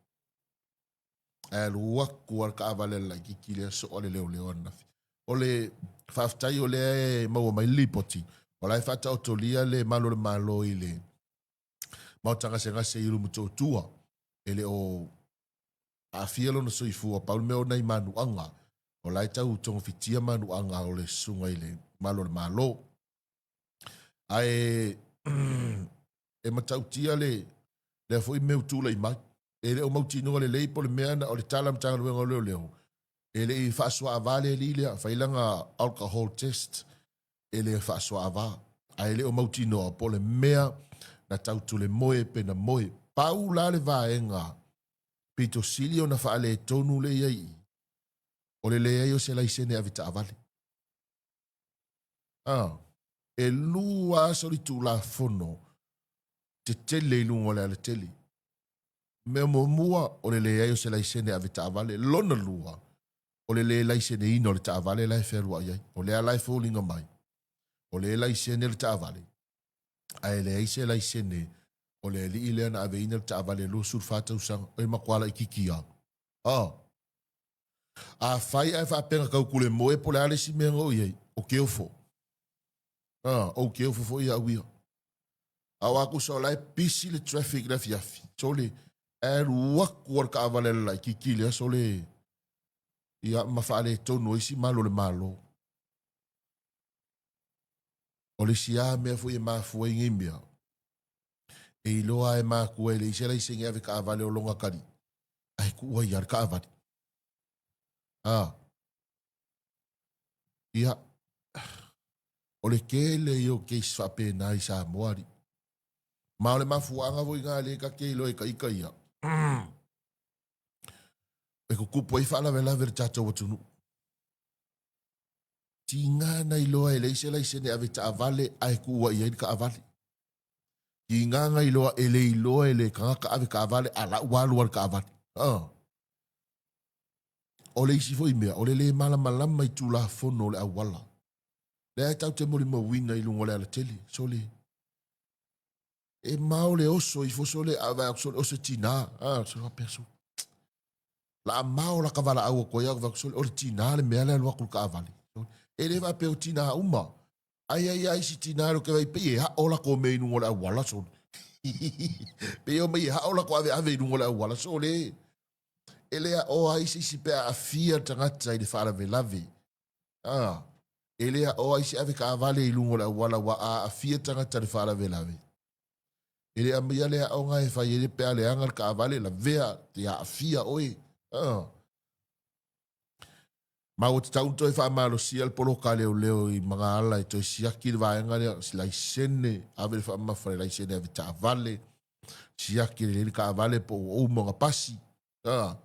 Ae alu atu lava le taavale a le laitiiti lea soa le leoleo ananafi. O le faafetai o lea e maua mai le lipoti, o la e faataotolia le malu o le Malo i le maota gasegase i Ulumotootua. E le o aafia lona soifua, pau le mea o nai manuaga, o la e tau togafitia manuaga o le susuga i le malu o le Malo. Ae e matautia le lea foi mea ua tulai mai. E le o mautinoa lelei po o le mea na o le tala a Matagaluega o Leoleo, e le i faasoaava le alii lea, fai lana alcohol test, e le faasoaava. Ae le o mautinoa po o le mea na tautulemoe pe na moe. Pau la le vaega pito sili ona faaletonu lea i ai i i, o le leai o se laisene avetaavale. A, e lua lava solitulafono tetele i luga o le alatele. Mea muamua, o le leai o se laisene avetaavale. Lona lua, o le le laiseneina o le taavale la e fealuai ai. O lea la e foliga mai, o lea e laisene le taavale, ae leai se laisene o le alii lea na aveina le taavale 24 tausaga. E matua laitiiti lava. A, afai ae faapea na tautulemoe po o le a le isi mea na oo i ai, o ke ofo. A, ou te ofo foi au ia. A o a tusa o la e pisi le traffic i le afiafi, sole, ae alu atu lava le taavale a le laitiiti lea, sole, ia, ma faaletonu ai isi malu o le Malo. O le isi lava mea foi e mafua ai nei mea, e iloa lava e matua e leai se laisene ave taavale o lona atalii, ae tuu ai lava le taavale. A, ia, o le tele ia o case faapena i Samoa alii. Ma o le mafuaaga foi lena lea ta te iloa e ita ia, e tutupu ai faalavelave i le tatou atunuu. Tiga na iloa e leai se laisene ave taavale ae tuua i ai le taavale. Tiga na iloa e le iloa e le tagata ave taavale a la ua alu lava i le taavale. Ah. O le isi foi mea, o le le malamalama i Tulafono o le auala. Lea e tatou te molimauina i luga o le alatele, sole. E mao le oso ifo sole, a vaai atu sole, o se tina. Ah, sole faapea sole. La mao la ka valaau atu ai au vaai atu sole, o le tina le mea lea alu atu i le taavale. E le faapea o tina uma. Ai ai ai isi tina lo ke vai pei e hao lakou mea i luga o le auala sole. Pei e omai e hao lakou aveave i luga o le auala sole. E le aoa ai se isi pe a aafia le tagata i le faalavelave. A, e le aoa ai se ave taavale i luga o le auala ua aafia le tagata i le faalavelave. E le aumaia le aoga e fai ai pe a leaga le taavale, lavea, te aafia oe. A. Ma ua tatau ona toe faamalosia le poloka a leoleo i Magaala e toe siaki le vaega lea, laisene, ave le faamamafa i le laisene ave taavale, siaki lelei le taavale po ua uma ona pasi. A,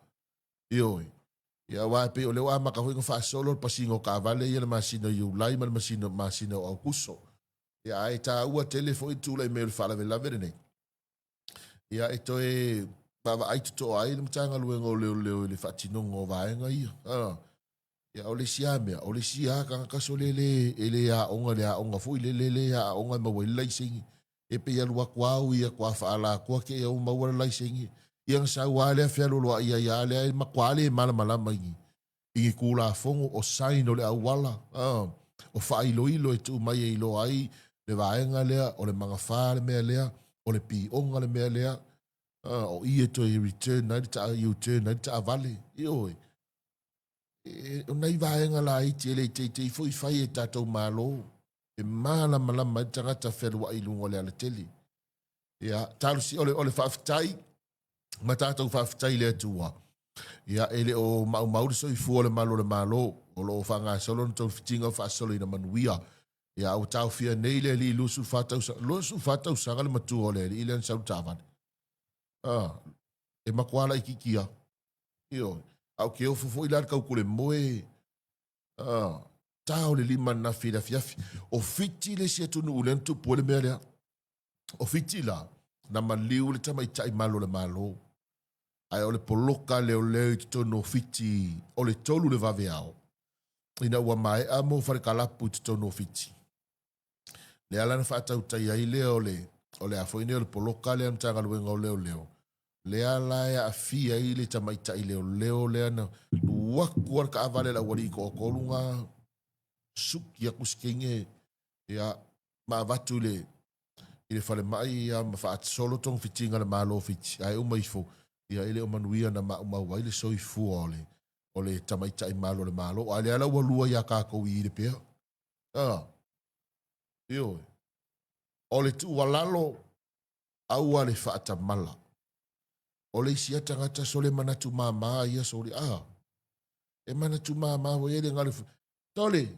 ioe. Ia, aua e pei o lea ua amata foi ona faasolo le pasiga o taavale ia i le masina o Iulai ma le masina, masina o Aokuso. Ia, ae taua tele foi le tulai mai o le faalavelave lenei. Ia, e toe vaavaai totoa ai le Matagaluega o Leoleo i le faatinoga o vaega ia. A, ia, o le isi lava mea, o le isi lava tagata sole e le, e le aoga i le aoga foi lele, le aoga e maua ai le laisene. E pei e alu atu lava ui atu lava faaalatua te i ua maua le laisene. Ia ona sau lava lea fealualuai ai lava lea, e matua le malamalama i ni, i ni Tulafono, o sign o le auala, a, o faailoilo e tuu mai e iloa ai le vaega lea, o le magafa le mea lea, o le pioga le mea lea, a, o i e toe return ai le taa, U-turn ai le taavale. Ioe. E, o nai vaega laiti e le i teitei foi fai e tatou Malo e malamalama ai le tagata fealuai i luga o le alatele. Ia, talosi, o le, o le faafetai, ma tatou faafetai i le Atua. Ia, e le o maumau le soifua o le malu o le Malo, o lo o faagasolo ona togafitiga faasoloina manuia. Ia, a ua taofia nei le alii 24 tausaga, 24 tausaga le matua o le alii lea na sau i le taavale. Ah, e matua laitiiti lava. Ioe. A ou te ofo foi la i le tautulemoe, ah, ta o le lima ananafi i le afiafi. O Fiti le isi atunuu lea na tupu ai le mea lea. O Fiti la, na maliu le tamaitai malu o le Malo. Ae o le poloka leoleo i totonu o Fiti o le 3 le vaveao, ina ua maea mo falekalapu i totonu o Fiti. Lea la na faatautai ai lea o le, o le a foi nei o le poloka lea a le Matagaluega o Leoleo, lea la e aafia ai le tamaitai leoleo lea na alu atu lava le taavale a le aualii toatolu na suki atu si teine, ia, ma avatu i le i le falemai ia ma faasolo togafitiga a le Malo o Fiti, ae uma ifo, ia e le o manuia na maumau ai le soifua o le o le tamaitai malo o le Malo. A lea la ua lua ia tatou i i le pea. Ah, ioe. O le tuualalo, aua le faatamala. O le isi a tagata sole manatu mama ia sole. Ah, e manatu mama foi e le galo. Tole,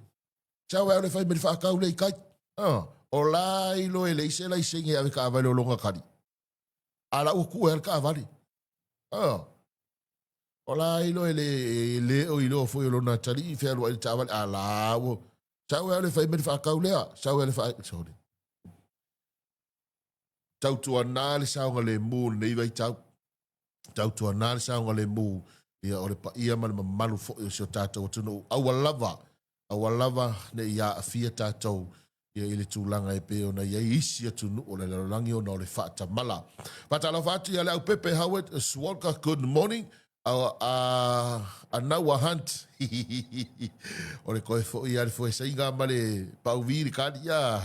Sau e le fai me le faatau le i kai. Ah, o la ilo e leai se laisene e ave taavale o lona kali. A la ua tuu e le taavale. Ah, o la ilo e le, e le o iloa foi o lona atalii i fealuai le taavale. A la ua, sau e le fai me le faatau lea. Sau e le fai, sorry. Tautuana le saogalemu o lenei vaitau. Tautuana le saogalemu ia o le paia ma le mamalu foi o si o tatou atunuu. Aua lava, aua lava ne i aafia tatou ia i le tulaga e pei ona i ai isi atunuu o le lalolagi ona o le faatamala. Faatalofa atu ia Leaupepe Howard Swalka, good morning. A, Anaua Hunt. o le koe foi a le fuesaiga ma le pauvi le kali ia.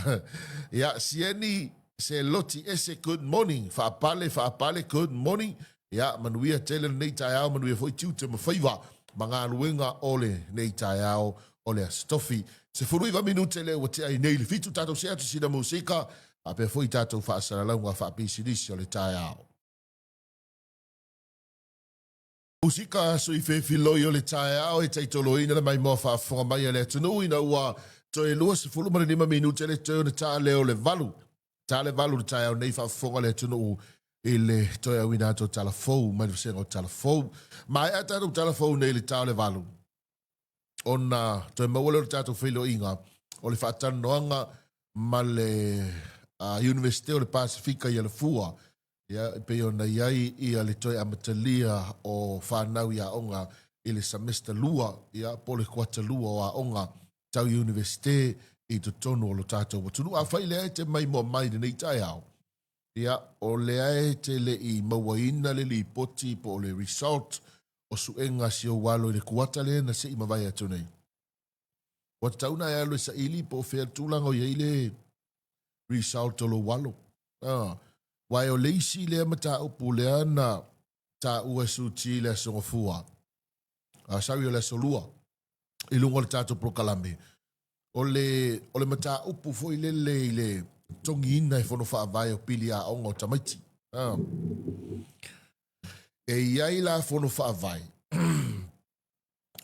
Ia, Sieni se loti ese, good morning. Faapale, faapale, good morning. Ia, manuia tele lenei taeao, manuia foi tiute ma faiva ma galuega o lenei taeao o le Aso Tofi. 19 minute lea ua tea ai nei le fitu, tatou see atu sina musika, faapea foi tatou faasalalauga faapisinisi o le taeao. Musika sui fefiloi o le taeao e taitoloina le maimoa faafofoga mai a le atunuu ina ua toe 25 minute le toe ona taa lea o le valu. Taa le valu le taeao nei faafofoga le atunuu i le toe auina atu o tala fou mai le vasega o tala fou. Maea tatou tala fou nei i le taa o le valu. ona toe maua lea o le tatou feiloaiga o le faatalanoaga ma le Iunivesite o le Pasefika i Alafua, ia, e pei ona i ai ia le toe amatalia o fanau i aoga i le semester 2, ia, po o le kuata 2 o aoga tau Iunivesite i totonu o lo tatou atunuu. Afai lea e te maimoa mai i lenei taeao, ia, o lea e te le i mauaina le lipoti po o le result o suega a si ou alo i le kuata lea na se i mavae atu nei. Ua tatau ona e alu e saili po o fea le tulaga o i ai le result o lou alo. Ah, aua o le isi lea mataupu lea na taua e Suti i le Aso Gafua, ah, sorry, o le Aso Lua, i luga o le tatou polokalame, o le, o le mataupu foi lele i le totogiina e fono faavae o pili aoga o tamaiti. Ah. E i ai la fono faavae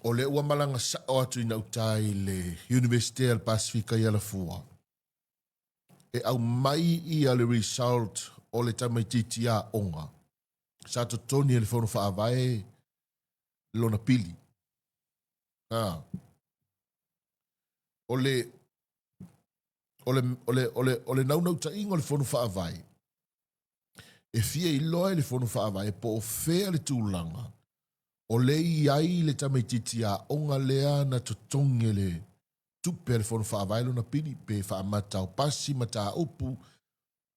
o lea ua malaga sao atu i gauta i le Iunivesite a le Pasefika i Alafua e aumai ia le result o le tamaitiiti aoga sa totogi e le fono faavae lona pili. Ah. O le o le o le o le o le naunautaiga o le fono faavae e fia iloa e le fono faavae po o fea le tulaga o le i ai le tamaitiiti aoga lea na totogi e le tupe a le Fono Faavae lona pili, pe faamata o pasi mataupu,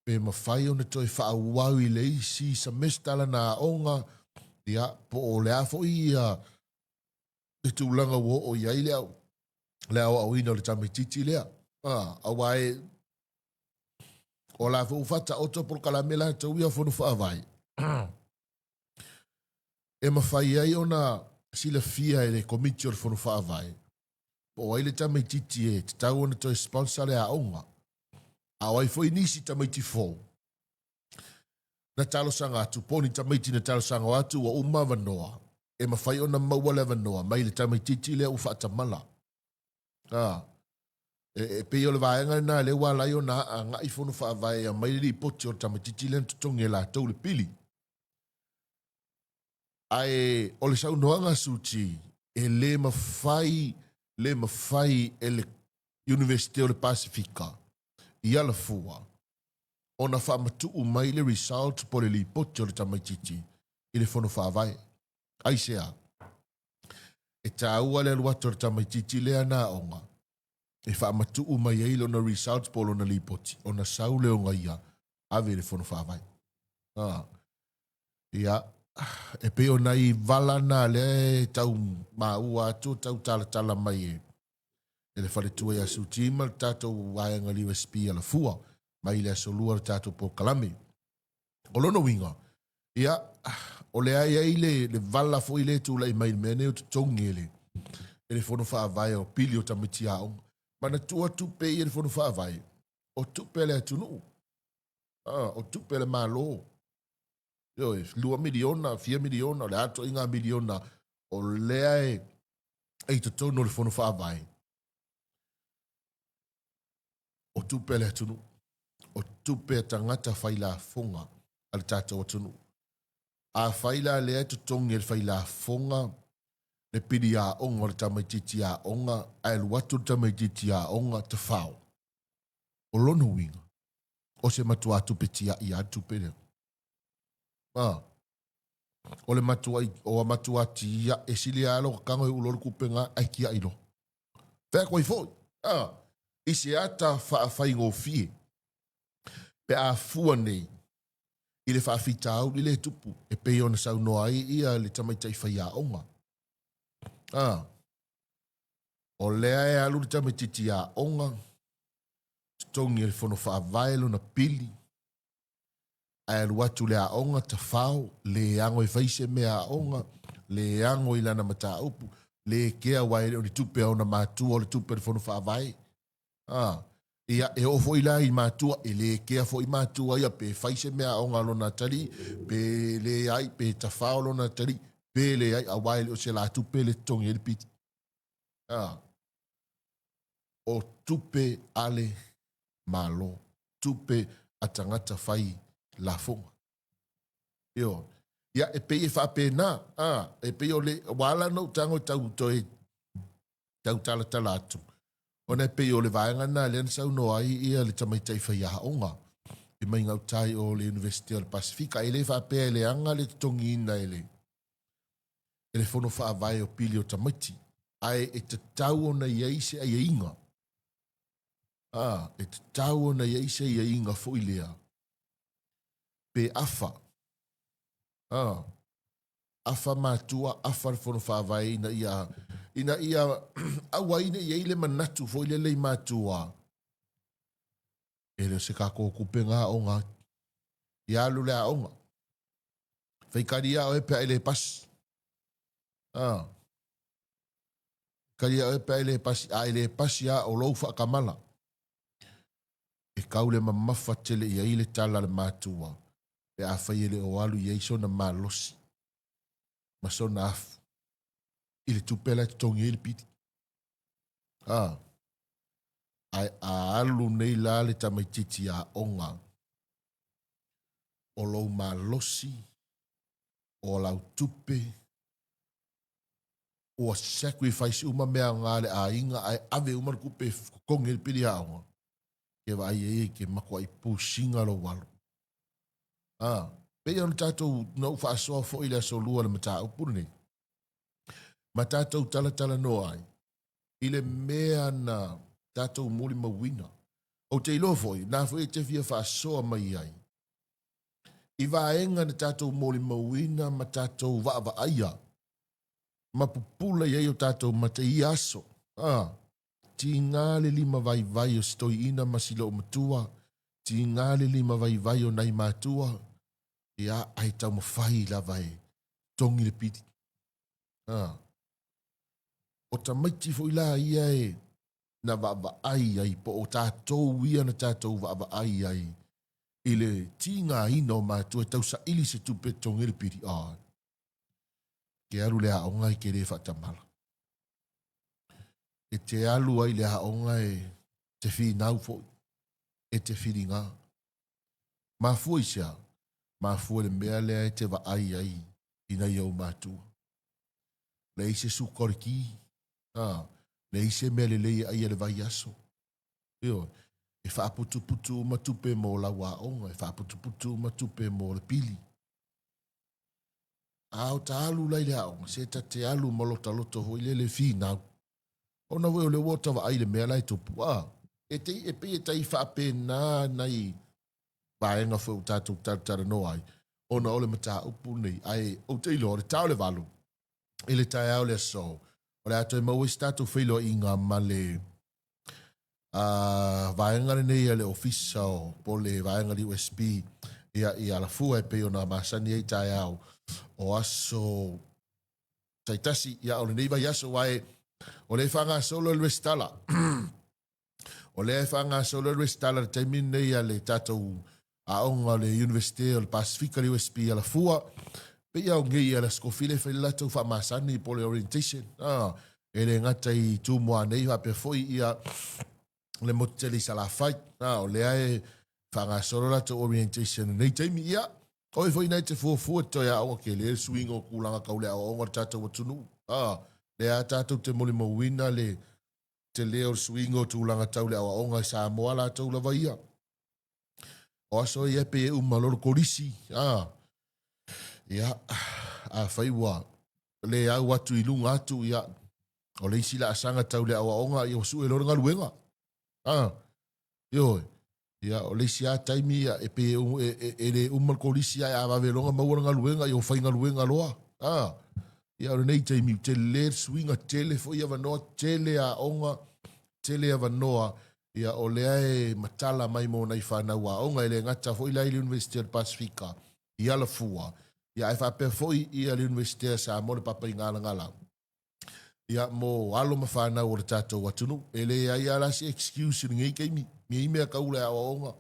pe mafai ona toe faaauau i le isi semester lana aoga, ia, po o le a foi ia le tulaga ua oo i ai le, le aoaoina o le tamaitiiti lea. Ah, aua e, o la foi ua faataoto polokalame latou ia Fono Faavae. E mafai ai ona silafia e le Komiti o le Fono Faavae po o ai le tamaitiiti e tatau ona toe sponsor le aoga, a o ai foi nisi tamaiti fou na talosaga atu, po o ni tamaiti na talosaga atu ua uma avanoa, e mafai ona maua le avanoa mai le tamaitiiti lea ua faatamala. A, e, e pei o le vaega lena lea ua ala ai ona agai fono faavae e aumai le lipoti o le tamaitiiti lea na totogi e latou le pili. Ae o le saunoaga a Suti, e le mafai, le mafai e le Iunivesite o le Pasefika i Alafua ona faamatuu mai le result po o le lipoti o le tamaitiiti i le Fono Faavae. Aisea? E taua le alu atu o le tamaitiiti lea na aoga e faamatuu mai ai lona result po o lona lipoti ona sau lea o ia ave i le Fono Faavae. Ah. Ia, e pei o nai vala na lea e tau maua atu, tau talatala mai e, e le faletua ia Suti ma le tatou vaega le USP Alafua mai le aso lua le tatou polokalame. O lona uiga, ia, o lea e i ai le, le vala foi lea e tulai mai i le mea nei o totogi e le, e le fono faavae o pili o tamaiti aoga. Manatua tupe ia le fono faavae, o tupe a le atunuu, ah, o tupe a le Malo. Ioe, 2 miliona, fia miliona, o le a itoaiga miliona o lea e, e i totonu o le fono faavae, o tupe a le atunuu, o tupe a tagata failafoga a le tatou atunuu. Afai la lea e totogi e le failafoga le pili aoga o le tamaitiiti aoga, ae alu atu le tamaitiiti aoga tafao, o lona uiga, o se matuā tupe tia'i lava le tupe lea. A, o le matuai, o a matuā tia'i, e sili lava lou kakago e ulo le tupe lena ae tia'i loa. Fai atu ai foi, a, i se ata faafaigofie, pe a fua nei i le faafitauli lea e tupu e pei ona saunoa ai ia le tamaitai faiaoga. A, o lea e alu le tamaitiiti aoga, totogi e le Fono Faavae lona pili, ae alu atu le aoga, tafao, le ago e fai se mea aoga, le ago i lana mataupu, le kea aua e le o ni tupe a ona matua o le tupe a le Fono Faavae. A, ia, e oo foi la i matua, e le kea foi matua ia pe fai se mea aoga a lona atalii, pe leai, pe tafao lona atalii, pe leai, aua e le o se la tupe le totogi ai le pili. A, o tupe a le Malo, tupe a tagata fai lafoga. Ioe. Ia, e pei e faapena, a, e pei o le, ua ala ona ou tago e tau toe tautalatala atu, ona e pei o le vaega lena lea na saunoa ai ia le tamaitai faiaoga i mai gauta i o le University o le Pasifika. E le faapea e leaga le totogiina e le e le fono faavae o pili o tamaiti, ae e tatau ona i ai se aiaiga. A, e tatau ona i ai se aiaiga foi lea, pe afa. A, afa matua, afa le fono faavae ina ia, ina ia aua ai ne i ai le manatu foi lele i matua, e le o se tatou tupe na aoga ai. Ia alu le aoga. Faikali ia oe pe a e le pasi. A. Kali ia oe pe a e le pasi, a e le pasi a o lou faatamala. E kau le mamafa tele i ai le tala a le matua pe afai e le o alu i ai sona malosi ma sona afu i le tupe la e totogi ai le pili. A. Ae a alu nei la le tamaitiiti aoga, o lou malosi, o lau tupe, ua sacrifice uma mea aoga a le aiga ae ave uma le tupe e totogi ai le pili aoga, ke vaai ai e ke matuai pusiga lou alo. A, pei ona tatou, na ou faasoa foi i le aso lua i le mataupu lenei, ma tatou talatalanoa ai i le mea na tatou molimauina. Ou te iloa foi, na foi e te fia faasoa mai ai i vaega na tatou molimauina ma tatou vaavaaia ma pupula i ai o tatou mata i ia aso. A, tiga le limavaivai o si toeaina ma si loomatua, tiga le limavaivai o nai matua, ia, ae taumafai lava e togi le pili. A, o tamaiti foi la ia e na vaavaai ai, po o tatou ia na tatou vaavaai ai i le tigaina o matua e tausaili se tupe e totogi ai le pili. A, ke alu le aoga e ke le faatamala. E te alu ai le aoga e te finau foi, e te filiga. Mafua i se a? Mafua i le mea lea e te vaai ai i nai ou matua. Leai se suka o le ki, a, leai se mea lelei e ai e le vaiaso. Ioe, e faaputuputu uma tupe mo lau aoga, e faaputuputu uma tupe mo le pili. A o ta alu la i le aoga, se ta te alu ma lota loto foi lele finau. Ona foi o lea ua ota vaai i le mea la e tupu, a, e te, e pei e tai faapena nai vaega foi ua tatou talatalanoa ai, ona o le mataupu lenei. Ae ou te iloa, o le ta o le 8, i le taeao le aso, o le a toe maua ai se tatou feiloaiga ma le vaega lenei a le Ofisa o, po o le vaega le USP ia, i Alafua e pei ona masani ai taeao o aso taitasi, ia o lenei vaiaso, aua o lea e faagasolo le resitala. O lea e faagasolo le resitala i le taimi lenei a le tatou aoga o le Universite o le Pasifika, le USP i Alafua. Pei lava o nei a le Aso Tofi lea e fai le latou faamasani po o le orientation. Ah, e le gata i Tumua nei faapea foi ia le motu tele i Salafai. Ah, o lea e faagasolo latou orientation i lenei taimi. Ia, o foi nai te fuafua te toe aoga ke le suiga o tulaga tau le aoaoga o le tatou atunuu. Ah, lea tatou te molimauina le tele o le suiga o tulaga tau le aoaoga i Samoa latou lava ia. O aso ia e pei e uma loa le kolisi, a, ia, afai ua le au atu i luga atu, ia, o le isi laasaga tau le aoaoga, ia ua sue loa le galuega. A, ioe, ia, o le isi lava taimi, ia, e pei e, e, e le uma le kolisi ae a vave loa ona maua le galuega, ia ua faigaluega loa. A, ia, o lenei taimi, tele le suiga, tele foi avanoa, tele aoga, tele avanoa Ia, o lea e matala mai mo nai fanau aoga, e le gata foi la i le Iunivesite o le Pasefika i Alafua, ia ae faapea foi ia le Iunivesite a Samoa le Papaigalagala, ia mo alo ma fanau o le tatou atunuu. E leai lava la se excuse i lenei taimi, nei mea tau le aoaoga,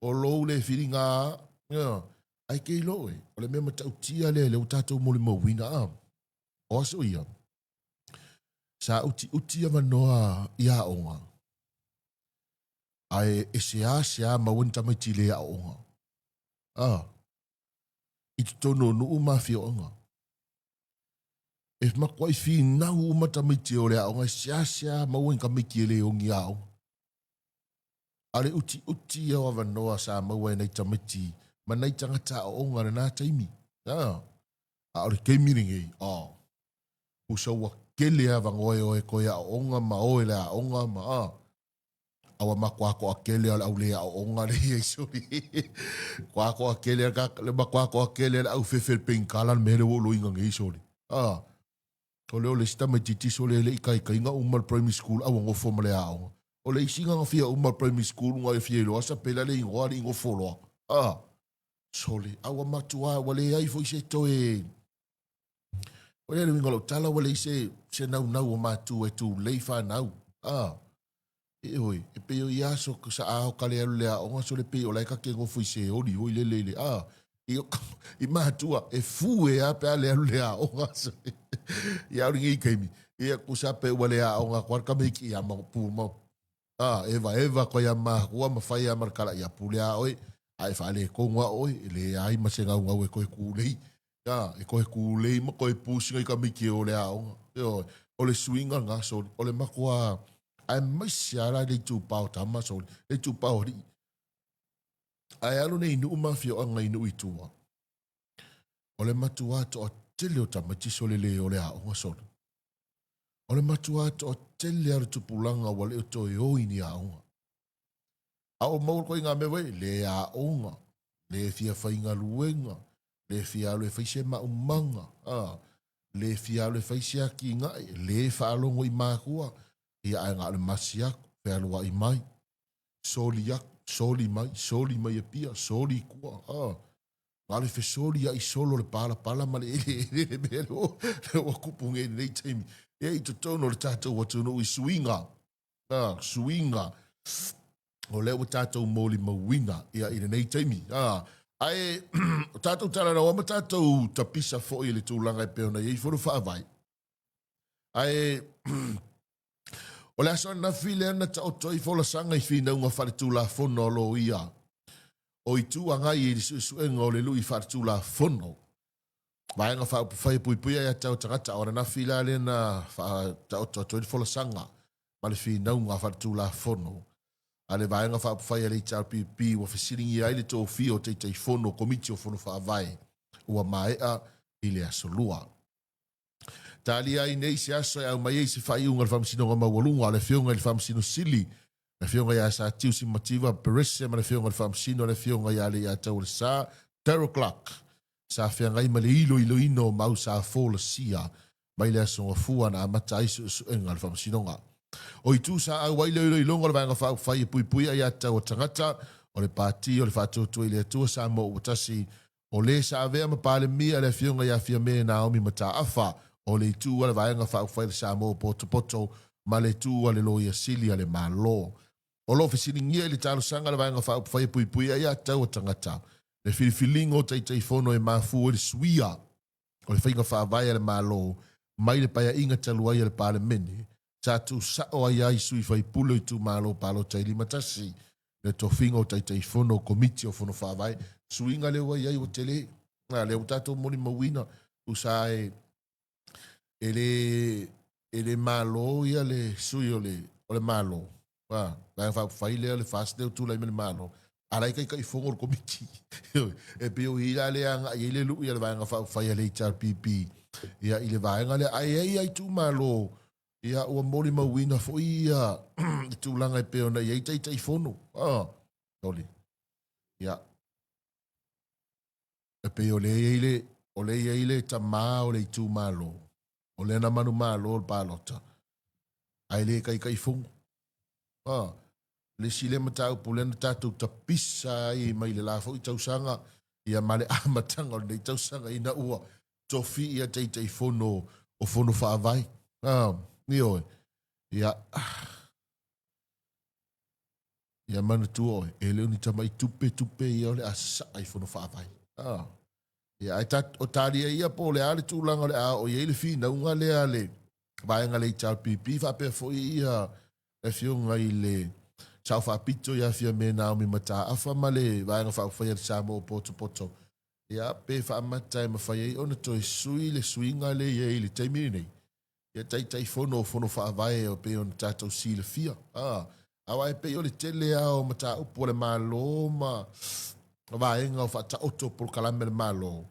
o lou le filiga lava, ia, ae te iloa oe, o le mea matautia lea lea ua tatou molimauina, a, o aso ia, sa utiuti avanoa i aoga, ae e seasea maua ni tamaiti le aooga. A, i totonu o nuu ma afioaga. E matuai finau uma tamaiti o le aoga, e seasea maua ni tamaiti e le ogi aoga. A o le utiuti ia o avanoa sa maua e nai tamaiti ma nai tagata aooga i lena taimi. A, a o le taimi lenei, oh, tusa ua tele avanoa e o e toe aooga ma o i le aoga ma a. A ua matua toatele o le au le aooga lea i ai soli. Matua toatele le matua toatele o le au fefe le penikala le mea lea ua ou loina nei soli. A, o lea o le isi tamaitiiti soli e le i taitai na uma le primary school a ua nofo ma le aoga. O le isi na fia uma le primary school na fia iloa sapela le igoa alii nofo loa. A, soli, a ua matua ua leai foi se toe O le uiga o lau tala ua leai se, se naunau o matua e tulei fanau. A, ioe, e pei o ia aso sa ao ka le alu i le aoga sole pei o la e ta te nofo i se oli foi lele i le, a, i, i matua e fue a pe a le alu i le aoga. Ia a o lenei taimi, ia tusa pe ua le aoga atu lava le tamaiti ia ma pu ma A, evaeva koe ia makua ma fai a ma le kala ia pule a oe, a e faaletonu a oe, e leai ma se gaugau e toe tulei. A, e toe tulei ma toe pusi nai tamaiti e o le aoga. Ioe, o le suiga lena soli, o le matua aemaise lava la le itupa o tama soli, le itupa o alii. Ae alu nei i nuu ma afioaga i nuu i tua, o le matua toatele o tamaiti soli le o le aoga soli. O le matua toatele lava o le tupulaga ua le o toe o i ni aoga. A ua maua koe i ngā mea wai, le aoga, le fia faigaluega, le fia alu e fai se maumaga, a, le fia alu e fai se atinae, le faalogo i makua, ia ae na o le masi atu, fealuai mai, soli atu, soli mai, soli mai Apia, soli i tua, a. Na o le fesolia'i solo le palapala ma le eleele le mea lea ua kupu nei i lenei taimi. Ia i totonu o le tatou atunuu i suiga, a, suiga o lea ua tatou molimauina ia i lenei taimi. A, ae o tatou talanoa ma tatou tapisa foi i le tulaga e pei ona i ai fono faavae. Ae o le aso ananafi lea na taoto ai folasaga i finauga faaletulafono a loia o Itu Agai i le suesuega o le lui faaletulafono Vaega Faaupufai e Puipuia Aia Tatau a Tagata. O ananafi la lea na faataoto atu ai le folasaga ma le finauga faaletulafono a le Vaega Faaupufai a le HRPP ua fesiligia ai le tofia o Taitaifono o Komiti o Fono Faavae ua maea i le aso Lua. Talia ai nei se aso e aumai ai se faaiuga a le Faamasinoga Maualuga a le Afioga i le Faamasino Sili, le Afioga ia Satiusi Mativa Perese ma le Afioga i le Faamasino le Afioga ia Leiataualesa Daryl Clark, sa feagai ma le iloiloina o mau sa folasia mai le Aso Gafua na amata ai suesuega a le Faamasinoga. O itu sa auai le iloiloga o le Vaega Faaupufai e Puipui Aiatatau a Tagata, o le Pati o le Faatuatua i le Atua Samoa Ua Tasi, O le sa avea ma Palemia le Afioga ia Fiame Naomi Mataafa, o le itu a le Vaega Faaupufai a le Samoa Potopoto ma le itu a le Loia Sili a le Malo. O lo o fesiligia i le talosaga a le Vaega Faaupufai e puipui ai aiatatau a tagata, le filifiliga o Taitaifono e mafua i le suia o le faiga faavae a le Malo mai le Paeaiga talu ai a le Palemene, sa tuusao ai ai sui faipule o itumalo palota e 51 le tofiga o Taitaifono o Komiti o Fono Faavae. Suiga lea ua i ai ua tele, a lea ua tatou molimauina, tusa e, e le, e le Malo ia le sui o le, o le Malo, a, Vaega Faaupufai lea, le FAST lea ua tulai mai le Malo, a la e Taitaifono le Komiti. E pei o i la lea agai ai le lui a le Vaega Faaupufai a le HRPP ia, i le vaega lea. Ae i ai lava itumalo Ia, ua molimauina foi ia le tulaga e pei ona i ai Taitaifono. Ah, soli. Ia, e pei o lea i ai le, o lea i ai le tamā o le itumalo, o lea na manumalo le palota, ae le Taitaifono. Ah, le isi lea mataupu lea na tatou tapisa ai mai le la foi tausaga, ia ma le amataga o lenei tausaga ina ua tofi ia Taitaifono o Fono Faavae. Ah, ioe. Ia, ia manatua oe, e le o ni tamai tupe tupe ia o le a sasaa i Fono Faavae. Ah. Ia, ae ta, o talia ia po o le a le tulaga o le a oo i ai le finauga lea a le vaega le HRPP faapea foi ia le afioga i le Sao Faapito ia Fiame Naomi Mataafa ma le Vaega Faaupufai a le Samoa Potopoto. Ia, pe faamata e mafai ai ona toe sui le suiga lea e i ai i le taimi lenei, ia Taitaifono o Fono Faavae e pei ona tatou silafia. A, aua e pei o le tele lava o mataupu a le Malo ma vaega o faataoto polokalame a le Malo,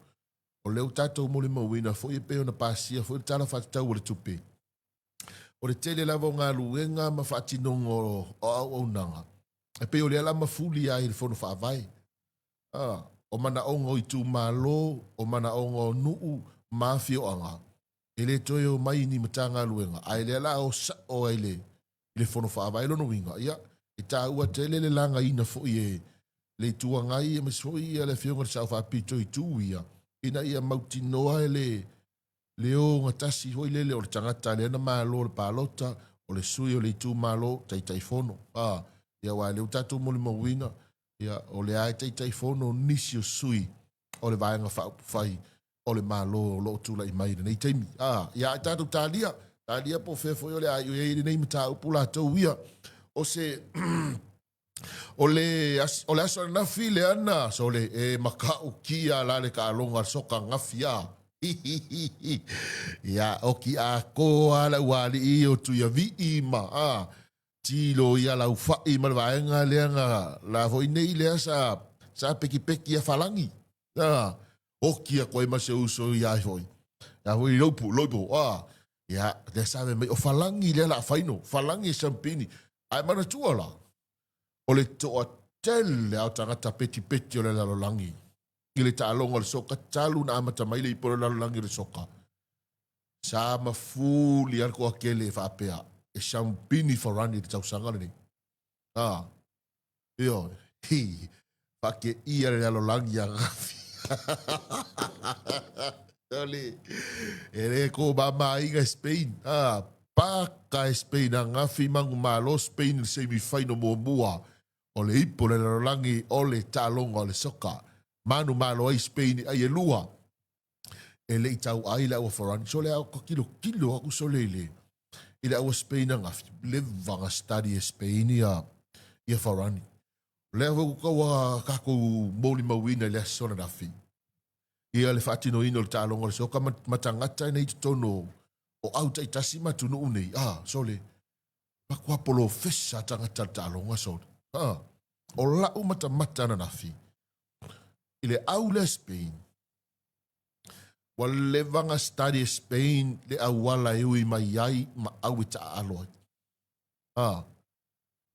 o lea ua tatou molimauina foi e pei ona pasia foi le Tala Faatatau o le Tupe, o le tele lava o galuega ma faatinoga o auaunaga, e pei o lea la mafuli ai i le Fono Faavae. A, o manaoga o itumalo, o manaoga o nuu ma afioaga, e le toe o mai i ni Matagaluega, ae lea la o sao ai i le Fono Faavae. Lona uiga, ia, e taua tele le lagaina foi e le Itu Agai aemaise foi ia le Afioga i le Sao Faapito i itu ia, ina ia mautinoa le le ogatasi foi lele o le tagata lea na malo le palota, o le sui o le itumalo, Taitaifono. A, ia aua o lea ua tatou molimauina, ia, o lea e Taitaifono nisi o sui o le Vaega Faaupufai o le Malo o lo o tulai mai i lenei taimi. A, ia ae tatou talia, talia po o fea foi o le a i ai lenei mataupu latou ia. O se o le, o le aso ananafi lea na sole e matautia la le taaloga le soka gafi a. Ia, oki atoa le aualii o Tuiavii ma a, tilo ia Laufai ma le vaega lea na la foi nei lea sa sa pekipeki ia Falagi. A, oki atu ai ma se uso ia ai foi. Ia foi loipu, loipu, a, ia, lea sa mai o Falagi lea la faino, Falagi e sampini. Ae manatua la, o le toatele o tagata petipeti o le lalolagi i le taaloga o le soka talu na amata mai le ipu o le lalolagi o le soka. Sa mafuli lava le toatele e faapea e sampini Farani i le tausaga lenei. A, ioe, hi, faateia le lalolagi ananafi. Sole, e le tumamaina e Spain. A, paka e Spain ananafi manumalo Spain i le semi final muamua o le ipu o le lalolagi o le taaloga o le soka. Manumalo ai Spain i ai e lua. E le i tauai le aua Farani. Sole, a ka tilotilo atu sole i le i le aua Spain ananafi. Leva na study e Spain ia ia Farani. O lea foi ua tau tatou molimauina i le aso ananafi ia le faatinoina o le taaloga o le soka ma tagata nei i totonu o au taitasi ma atunuu nei. A, sole, matua polofesa tagata le taaloga sole. A, o lau matamata ananafi i le au lea Spain, ua leva na study e Spain le auala e ui mai ai ma au e taaalo ai. A,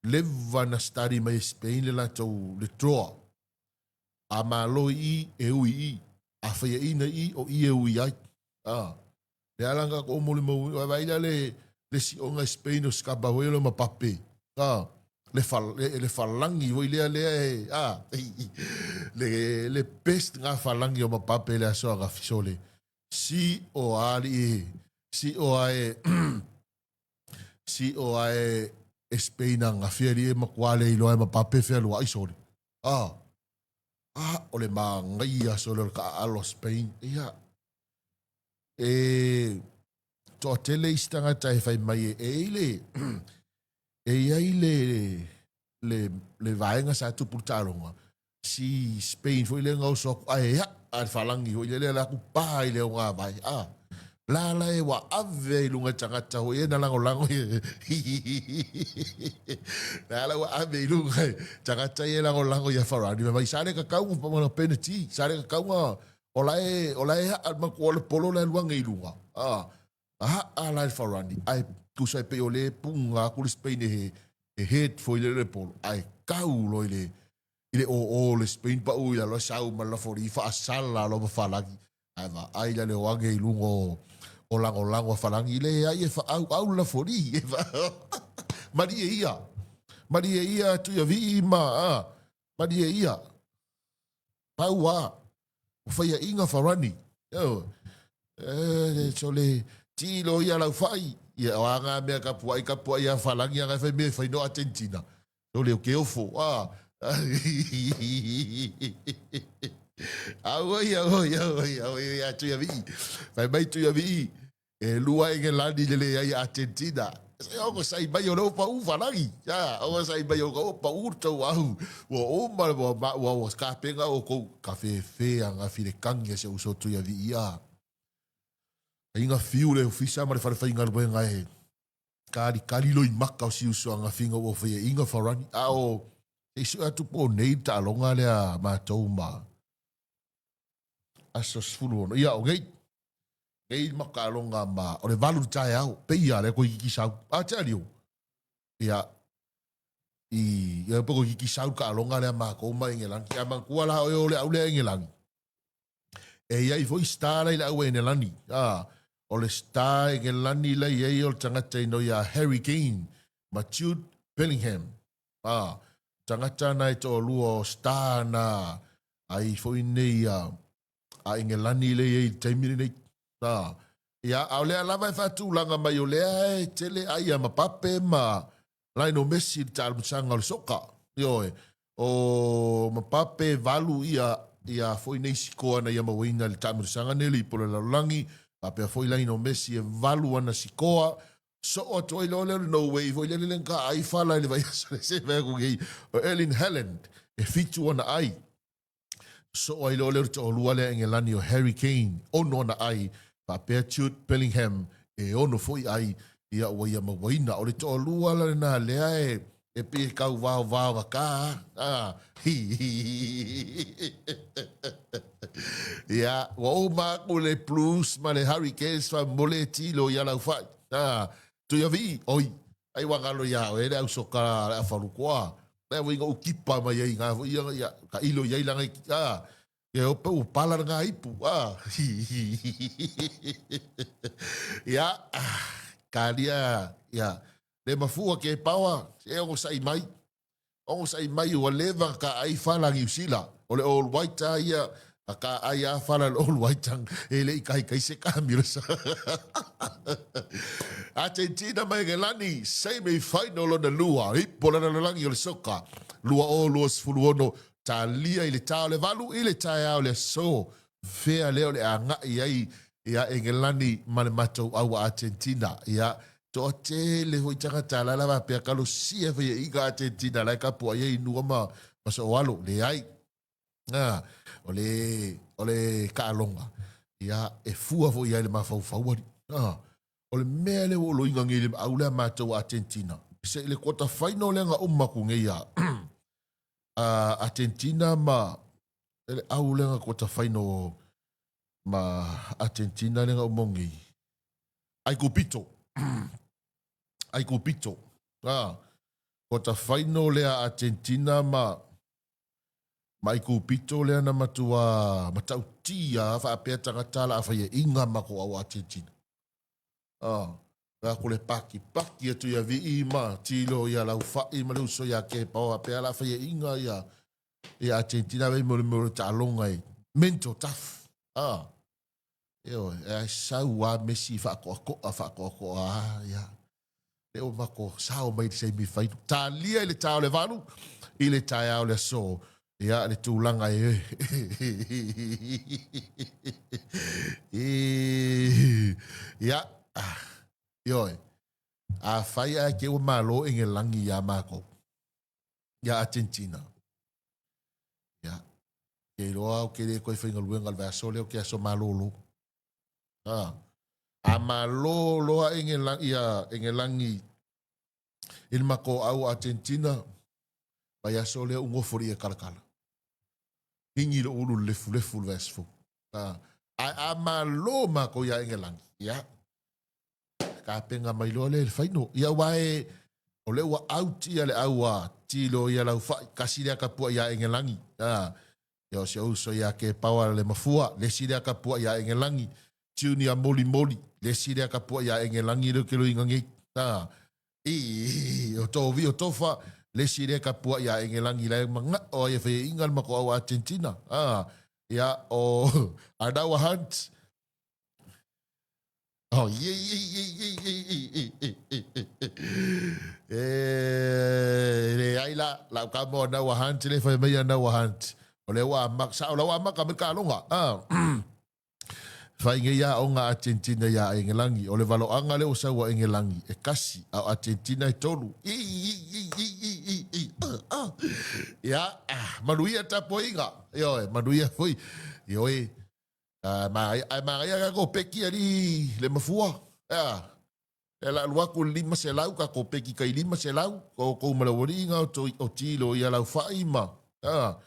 leva na study mai e Spain le latou le draw. A malo i i, e ui i. A faiaina i i, o i e ui ai. A, le ala na tatou molimau, a vaai la le, le sioga e Spain o Skaba foi le Mbappe. A, le, fa, le, le falagi foi lea lea e, a, le, le best nga falagi o Mbappe le aso ananafi sole. Si o ali, si o ae, si o ae e Spain ananafi ali e matua le iloa e Mbappe fealuai sole. A, a, o le manaia sole o le taaalo a Spain. Ia, e toatele isi tagata e fai mai e i le, e i ai le, le, le vaega sa tupu le taaloga, si Spain foi lea na oso atu, ae aa le falagi foi lea, lea atu pa i le ogāvae. A, la la e ua ave i luga i tagata foi e na lagolago la la ua ave i luga i tagata ia e lagolago ia Farani. Mai sa le kakau na penalty, sa le kakau na o la e o la e aa matua le polo la e luga i luga. A, aa la e Farani. Ae tusa e pei o le punga aku le Spain e he e head foi le le polo. Ae kau loa i le i le oo le Spain pau i lalo sau ma le lafori faasala loa ma Falagi. Ae vaai la le o age i luga o, o lagolago a Falagi, leai e faaauau le lafori. E Malie ia. Malie ia Tuiavii ma, a, malie ia. Pau a, ua faiaina Farani. E, sole, tilo ia Laufai. Ia, o a ngā mea kapuai, kapuai a Falagi, a ngai whai mea whai no Argentina. Sole, o ke ofo, a. Auoi, auoi, auoi, auoi, ia Tuiavii. Fai mai Tuiavii, e lua Engelani le leai Argentina. Se onosai mai o lea ua pau falagi. A, onosai mai o ua pau le tou au. Ua uma ua ma ua ua kapena outou ka fefe ananafi i le tagi a si ou uso Tuiavii a. Aiga fiu le ofisa ma le fale faigaluega e kalikali loimaka o si uso ananafi ina ua faia iga farani. A o se i sue atu po o nei le taaloga lea a matou ma aso 16. Ia, o nei. Nei makaaloga ma o le 8 i le taeao, pei lava lea toeitiiti sau. A te aliu? Ia, i, ia pe toeitiiti sau le taaloga lea matou ma Engelani. A manatua la oe o le au lea Engelani. E i ai foi star la i le au Engelani. A, o le star Engelani la i ai o le tagata ino ia Harry Kane ma Jude Bellingham. A, tagata na e toalua o star na ai foi nei a a Engelani lea i ai i le taimi lenei. A, ia, a o lea lava e faatulaga mai o lea e tele ai a Mbappe ma Lionel Messi i le taalomasaga o le soka. Ioe, o Mbappe e valu ia ia foi nei sikoa na ia mauaina i le taamilosaga nei o le Ipu o le Lalolagi, faapea foi Lionel Messi e valu ana sikoa. Soo atu ai loa lea o le Norway foi lele le na ai fala i le vaiaso le se fai atu nei, o Erling Haaland e fitu ana ai. Soo ai loa lea o le toalua lea Engelani o Harry Kane, ono ana ai, faapea Jude Bellingham e ono foi ai, ia ua ia mauaina. O le toalua la lena lea e e pei e tau vaovaogata a, Ia, ua uma aku le Blues ma le Hurricanes faamolemole e tilo ia laufai. A, Tuiavii, oi, ai ua galo ia oe le au soka le afalukoa. Lea foi ina ou kipa mai ai ngā foi ia, ia ka ilo i ai langa i, a, e ope ua pala le ngā ipu, a. Ia, kalia, ia, le mafua ke paoa, e onosai mai. Onosai mai ua leva na ka ai fala Niu Sila. O le All White a ia, na ka ai a fala le All White ang, e le i kahi kai se kamilosa. Argentina ma Engelani, semi final lona lua, ipo le lalolagi o le soka, 2026, talia i le ta o le 8 i le taeao o le aso, fea lea o le agai ai ia Engelani ma le matou au a Argentina. Ia, toatele foi tagata la la faapea kalosia fai e iga Argentina la e kapuai ai nua ma, ma soalo. Leai. Ah, o le, o le taaloga, ia, e fua foi ai le mafaufau ali. Ah, o le mea lea ua loiga nei le au lea matou a Argentina. Se i le quarter final lea na uma atu nei a, a Argentina ma le au lea na quarter final ma Argentina lea na uma nei. Ai kupito. Ai kupito. Ah, quarter final lea Argentina ma ma Aikupito lea na matua matautia faapea tagata la faia inga ma ko au Argentina. Ah, la ko le paki paki atu ia vii ma tilo ia lau fai ma le uso ia ke pao faapea la faia inga ia ia Argentina vei mo le mo le taaloga e mental tough. Ah, Ioe, e sau a Messi faakoakoa, faakoakoa a, ia. Lea ua mako sao mai le semi final. Talia i le ta o le 8, i le taeao le aso. Ia, le tulaga e... Ia, ioe, afai ae te ua malo Engelangi iā matou, iā Argentina, Ia, ke iloa au ke le koe faigaluega le vaiaso lea o ke aso malolo. A, a malo loa Engelangi, ia, Engelangi i le matou au Argentina, vaiaso lea u nofo i e kalakala. Nini lou ulu lefulefu le vaiaso fou. A, ae a malo matou ia Engelangi, ia, tapena mai loa lea i le faino. Ia aua e, o lea ua out ia le au a tilo ia Laufai, kasi lea tapuai ia Engelangi. A, ia o si ou uso ia Kepaoa le mafua, le isi lea tapuai ia Engelangi. Junior Molimoli, le isi lea tapuai ia Engelangi lea ou te loiga nei. A, i, o Tovi o Tofa, le isi lea tapuai ia Engelangi la e manao ai e fai inga le matou au Argentina. A, ia o Anaua Hunt, Oh, ye, ye, ye, ye, ye, ye, ye, ye, ye. E, leai la, lau ka mo na ua hunt, le fai mai na ua hunt. O le ua amaka, sa o la ua amaka me ka longa. Ah. Fai nei aoga a Argentina iā Engelagi. O le valoaga lea ua sau a Engelagi, e kasi, a o Argentina e tolu. I, i, i, i, i, i, i, uh, uh. Ia, ah, manuia tapuaiga. Ioe, manuia foi. Ioe, ah, manaia, ae manaia tatou peki alii le mafua. Ea, e la alu atu le 500, tatou peki tai 500, ko outou ma le aualii na o tilo i alaufai ma, ah,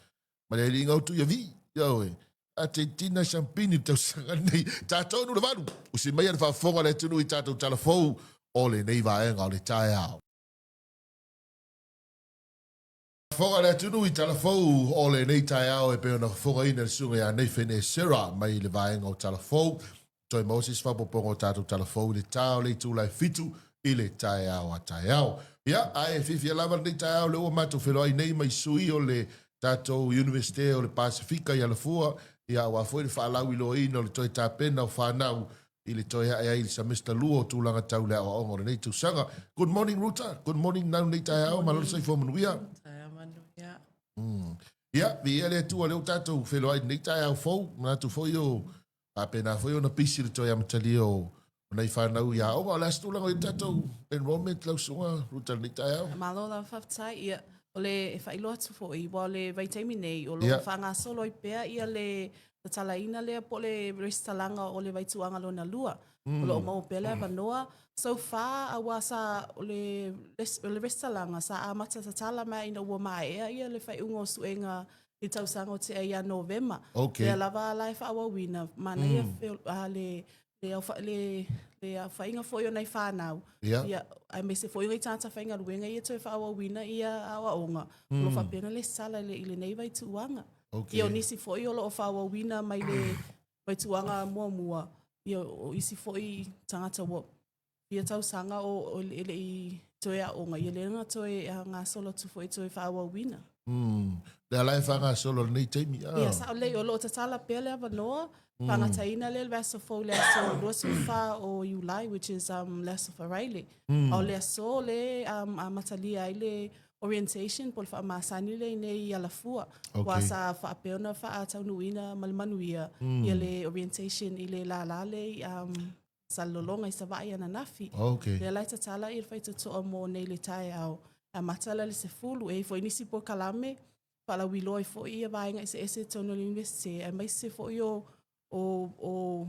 ma le alii na o Tuiavii. Ioe, Argentina Champini le tausaga nei. Tatou nu le valu, usi maia le faafofoga a le atunuu i tatou tala fou o lenei vaega o le taeao. Fofoga a le atunuu i tala fou o lenei taeao e pei ona fofogaina le susuga ia Nathan Esera mai le vaega o tala fou. Toe maua se isi faaopoopoga o tatou tala fou i le ta o le itula e fitu i le taeao a taeao. Ia, ae fiafia lava lenei taeao lea ua matou feiloai nei mai sui o le tatou Iunivesite o le Pasefika i Alafua, ia aua foi le faalauiloaina o le toe tapena o fanau i le toe ae ai i le semester 2 o tulaga tau le aoaoga o lenei tausaga. Good morning Ruta, good morning nau nei taeao, malo le soifua manuia. Taeao manuia. Ia, viia le Atua lea ua tatou feiloai i lenei taeao fou, manatu foi o faapena foi ona pisi le toe amatalia o nai fanau i aoga. O le a se tulaga o i ai le tatou enrollment lau susuga Ruta i lenei taeao? Malo lava faafetai. Ia, o le e faailoa atu foi, ua o le vaitaimi nei, o lo o faagasolo ai pea ia le tatalaina lea po o le resitalaga o le vaituaga lona lua. O lo o maua pea le avanoa. So far, aua sa, o le, o le resitalaga sa amata tatala mai ina ua maea ia le faaiuga o suega i le tausaga o tea ia Novema. Lea lava la e faaauauina, manaia le le le le aofaiga foi o nai fanau, ia, aemaise foi o nai tagata faigaluega ia toe faaauauina ia aoaoga, o lo o faapea ona lesitala i lenei vaituuaga. Ia o nisi foi o lo o faaauauina mai le vaituuaga muamua, ia o isi foi tagata ua fia tausaga o e le i toe aoga, ia lea na toe gasolo atu foi e toe faaauauina. Lea la e faagasolo i lenei taimi. Ia, sao lelei, o lo o tatala pea le avanoa, faagataina lea le vaiaso fou i le aso 24 o Iulai, which is le aso Faraile. A o le aso le amatalia ai le orientation po o le faamasani lea i inei i Alafua. Aua sa faapea ona faataunuuina ma le manuia ia le orientation i le lala lea i Salelologa i Savaii ananafi. Lea la e tatala ia le faitotoa mo nei le taeao. E amata la i le 10. E i ai foi nisi polokalame faalauiloa ai foi ia vaega eseese i totonu o le Iunivesite, aemaise foi o o o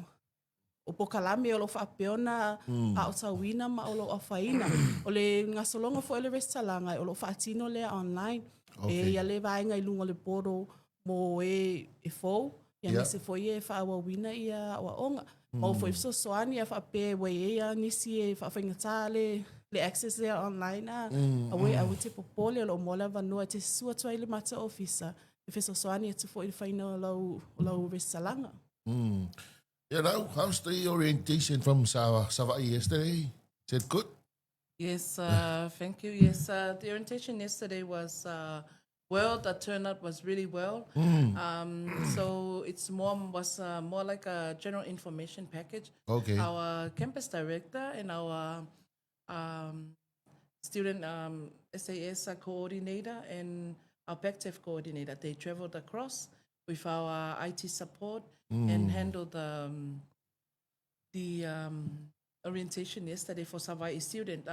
o polokalame o lo o faapea ona aotauina ma o lo o afaina. O le gasologa foi o le resitalaga, o lo o faatino lea online. E i ai le vaega i luga o le portal mo e e fou, ia aemaise foi e faaauauina ia aoaoga. Maua foi fesoasoani a faapea ua i ai lava nisi e faafaigata le le access lea online a, aua aua te popole o lo o maua le avanoa e te susu atu ai i le matou ofisa e fesoasoani atu foi i le faiga o lau o lau resitalaga. You know, how's the orientation from Savaii yesterday? Is it good? Yes, thank you. Yes, the orientation yesterday was well. The turnout was really well. So it's more was more like a general information package. Our campus director and our student SAS coordinator and our PACTF coordinator, they traveled across with our IT support and handled the orientation yesterday for Savaii student.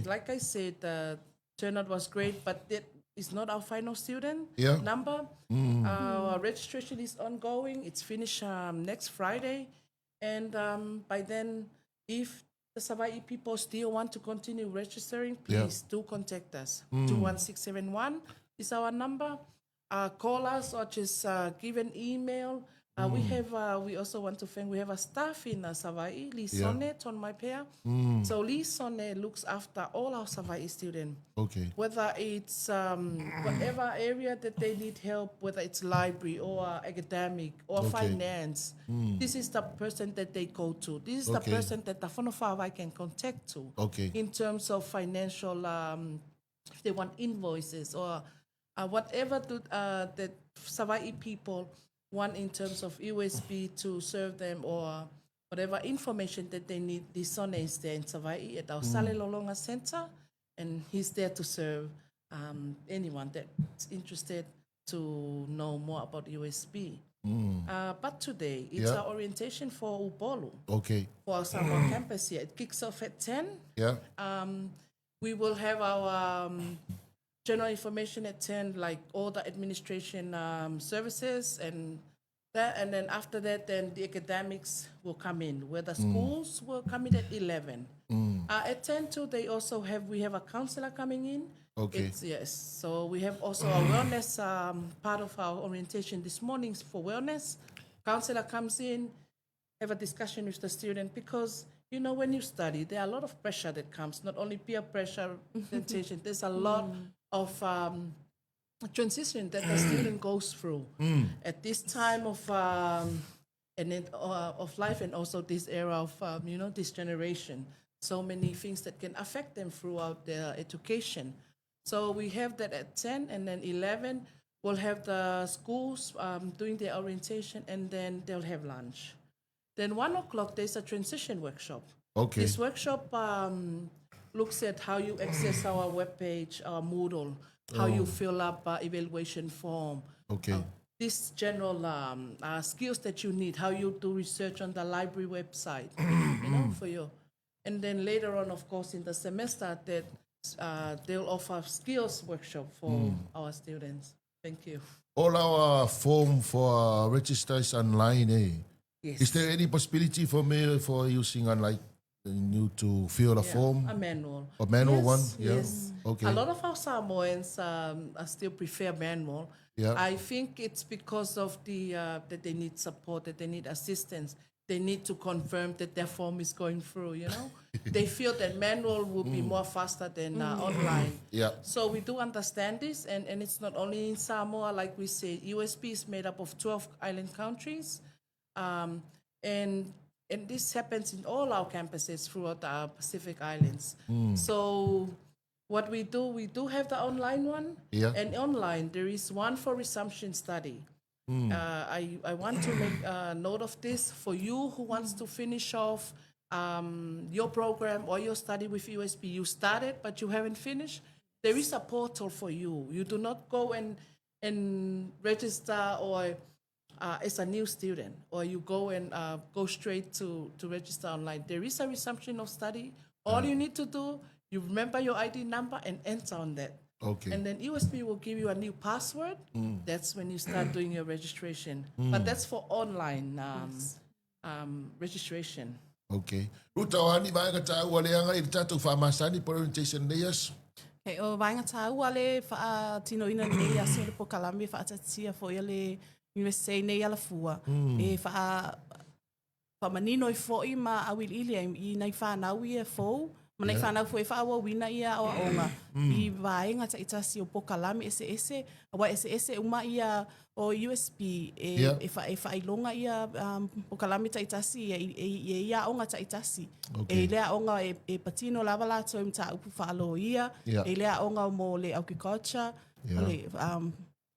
Like I said, the turnout was great, but that is not our final student number. Our registration is ongoing. It's finished next Friday. And by then, if the Savaii people still want to continue registering, please do contact us. 21671 is our number. Call us or just give an email. We have. We also want to thank. We have a staff in Savaii, Lee Sone, Tonmaipea. So Lee Sone looks after all our Savaii students. Whether it's whatever area that they need help, whether it's library or academic or finance, this is the person that they go to. This is the person that the Fono Faavae can contact to. In terms of financial, if they want invoices or whatever that Savaii people want in terms of USB to serve them or whatever information that they need, the Sone is there in Savaii at our Salelologa Center, and he's there to serve anyone that's interested. to know more about USB. Mm. but today, it's yeah. our orientation for Upolu. Okay. For our Samoa campus here. It kicks off at 10. Yeah. Um, we will have our um, general information at 10, like all the administration um, services and that. And then after that, then the academics will come in, where the mm. schools will come in at 11. Mm. at 10 too, they also have, we have a counselor coming in. Okay. It's, yes. So we have also a wellness um, part of our orientation this morning for wellness. Counselor comes in, have a discussion with the student because you know when you study there are a lot of pressure that comes not only peer pressure temptation there's a lot mm. of um, transition that the student goes through mm. at this time of um, and then, uh, of life and also this era of um, you know this generation so many things that can affect them throughout their education so we have that at 10 and then 11 we'll have the schools um, doing their orientation and then they'll have lunch then 1 o'clock there's a transition workshop okay this workshop um, looks at how you access our webpage our moodle how oh. you fill up uh, evaluation form okay uh, this general um, uh, skills that you need, how you do research on the library website, you know, for you. And then later on, of course, in the semester, that uh, they'll offer skills workshop for mm. our students. Thank you. All our form for registration online, eh? Yes. Is there any possibility for me for using online you to fill a yeah, form? A manual. A manual yes, one? Yeah. Yes. Okay. A lot of our Samoans um, still prefer manual. Yeah. I think it's because of the uh, that they need support, that they need assistance. They need to confirm that their form is going through, you know? they feel that manual will be mm. more faster than uh, mm. online. Yeah. So we do understand this, and, and it's not only in Samoa, like we say, USB is made up of 12 island countries. Um, and and this happens in all our campuses throughout the Pacific Islands. Mm. So what we do, we do have the online one. Yeah. And online, there is one for resumption study. Mm. Uh, I, I want to make a note of this for you who wants to finish off um, your program or your study with USB. You started, but you haven't finished. There is a portal for you. You do not go and, and register or uh, as a new student, or you go and uh, go straight to, to register online. There is a resumption of study. All you need to do, you remember your ID number and enter on that. Okay. And then USB will give you a new password. Mm. That's when you start doing your registration. Mm. But that's for online um, yes. um, registration. Okay. Ruta o hani vaega tāua le anga i le tātou whaamasani po orientation nei aso. Okay, o vaega tāua le whaatinoina nei aso le pokalame whaatatia fo ia le University nei alafua. Mm. E wha whaamanino i fo'i ma auiliili ai i nai whanau ia fou, ma nai Yeah. whanau foi e whaauauina ia aoaoga Mm. i vaega ta'itasi o pokalame eseese, auā eseese uma ia o USB e, Yeah. e, wha, e faailoga ia um, pokalame ta'itasi ia, i, e, e ia aoga ta'itasi. Okay. E le aoga e, e patino lava latou i mataupu faaloia, Yeah. e le aoga mo le agriculture, Yeah. o le um,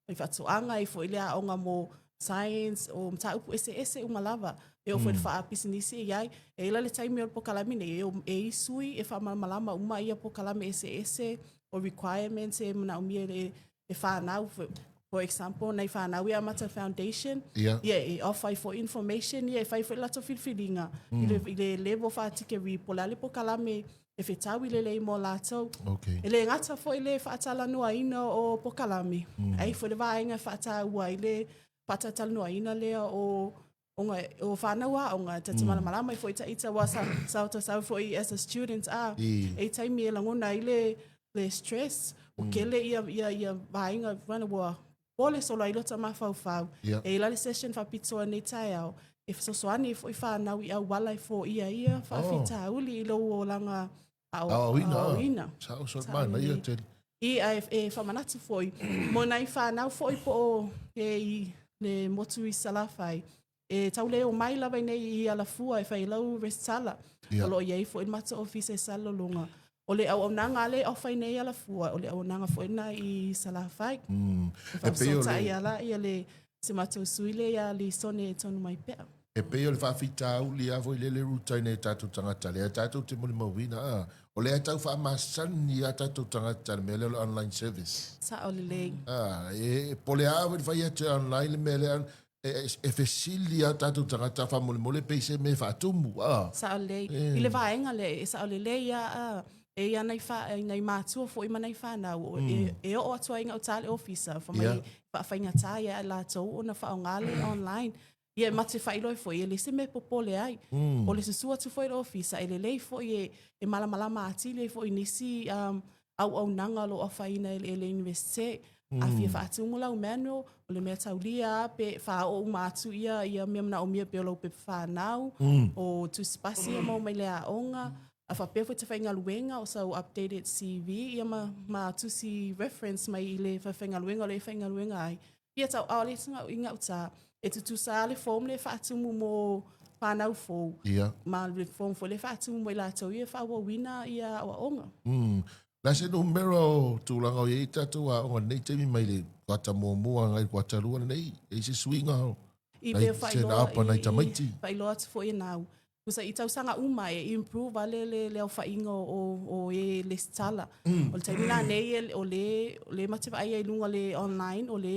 i faatoaga, e foi le aoga mo science, o mataupu eseese uma lava. E oo foi le faapisinisi e iai. E ila le taimi o le pokalame nei, e, e i sui e faamalamalama uma ia pokalame eseese, o requirements e manaomia e, e whanau. For, for example, nei whanau ia Mata Foundation, Yeah. ia e offer ai foi information, ia e fai foi latou filifiliga mm. i le, i le level whaatikeri, po le a le pokalame e fetau i lelei mo latou. Okay. E le gata foi le faatalanoaina o pokalame. Mm. Ai foi le vaega faataua i le faatatalanoaina lea o onga o whanau aoga ta te mm. malamalama i foi ta'ita wa sa sa ta sa foi as a student a I. e taimi e lagona ai le le stress o mm. kele ia ia ia vaega wana ua pole solo ai lota mafaufau Yeah. e ila le session faapitoa nei taeao e fesoasoani ai foi whanau i auala e foia ia faafitauli i lou olaga ao- Aoaoina. aoaoina. Sao so mana ia tele. I a e, e whamanatu foi, mo nai whanau foi po o e i le motu i Salafai. E tau leo mai lava i nei i alafua e whai lau restala. Yeah. O lo iai foi mata ofisa e Salelologa. O le auaunaga a le ofai nei alafua, o le auaunaga foi na i Salafai. Mm. E E pei o whaasota le ia la ia le se matou sui le ia Lisone e tonu mai pea. E pei o le faafitauli lava foi lele ruta i nai o tatou tagata lea tatou te molimauina a o lea e tau faamasani a tatou tagata i le mea lea o le online service. Sao lelei. A, e po o le a foi le fai atu e online le mea lea e, e fesili a tatou tagata faamolemole pei se mea e faatumu a. Sao lelei. I le vaega lea e sao lelei a a e i ai nai fa, nai matua foi ma nai fanau e, e oo atu ai i gauta le ofisa fa mai yeah. faafaigata ia i latou ona faaaoga le online. Ia e ma te faailoa ai foi, e leai se mea e popole ai. O le susu atu foi i le ofisa, e lelei foi e, e malamalama atili ai foi i nisi um, auaunaga o lo o afaina e, e le Iunivesite. A fia faatumu lau manual, o le mea taulia lava pe faaoo uma atu ia, ia mea manaomia pei o lau pepa fanau, o tusi pasi ia maua mai le aoga, a faapea foi te faigaluega o sau updated CV ia ma, ma tusi reference mai i le falefaigaluega o lo o e faigaluega ai. Ia tau ʻaʻole i gauta e tutusa lava le form lea e faatumu mo fanau fou Ia. ma le form foi lea e faatumu mo i latou ia e faaauauina ia aoaoga. Mm. La se numera o tulaga o i ai tatou aoga lenei taimi mai le kuata muamua agai le kuata lua lenei, e i ai se suiga o I nai pei sign faailoa up a nai i, i tamaiti? faailoa atu foi e nau. Tusa i tausaga uma e improve lava le, le, le aofaiga o, o, o e lesitala. O le taimi lanei e, o le, o le ma te vaai ai i luga o le online, o le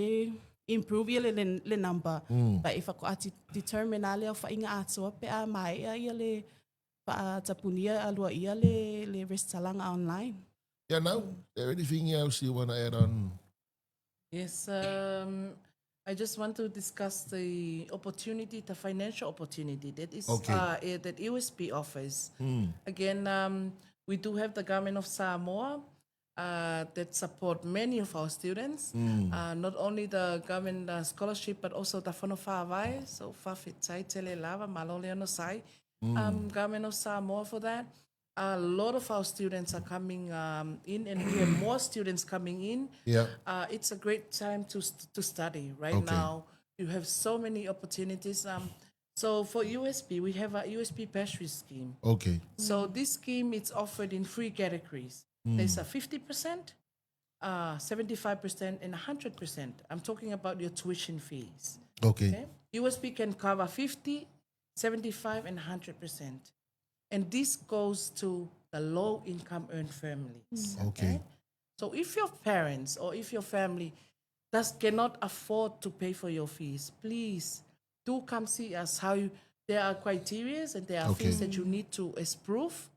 improve ia le, le, le number. But e faatoa determine lava le aofaiga atoa pe a maea ia le faatapunia aloaia le, le resitalaga online. Yeah, now, is there anything else you want to add on? Yes, I just want to discuss the opportunity, the financial opportunity that is Okay. that USP offers. Again, we do have the government of Samoa that support many of our students. Not only the government scholarship, but also the Fono Faavae, so Fafetai Tele Lava, Malo le Onosai, government of Samoa for that. A lot of our students are coming in, and we have more students coming in. Yeah. It's a great time to to study right Okay. now. You have so many opportunities. So for USP, we have a USP bursary scheme. Okay. So this scheme is offered in three categories. There's a 50%, 75%, and 100%. I'm talking about your tuition fees. Okay. Okay? USP can cover 50, 75, and 100%. And this goes to the low income earned families. Okay. So if your parents or if your family does cannot afford to pay for your fees, please do come see us. How you, there are criteria and there are Okay. things that you need to approve.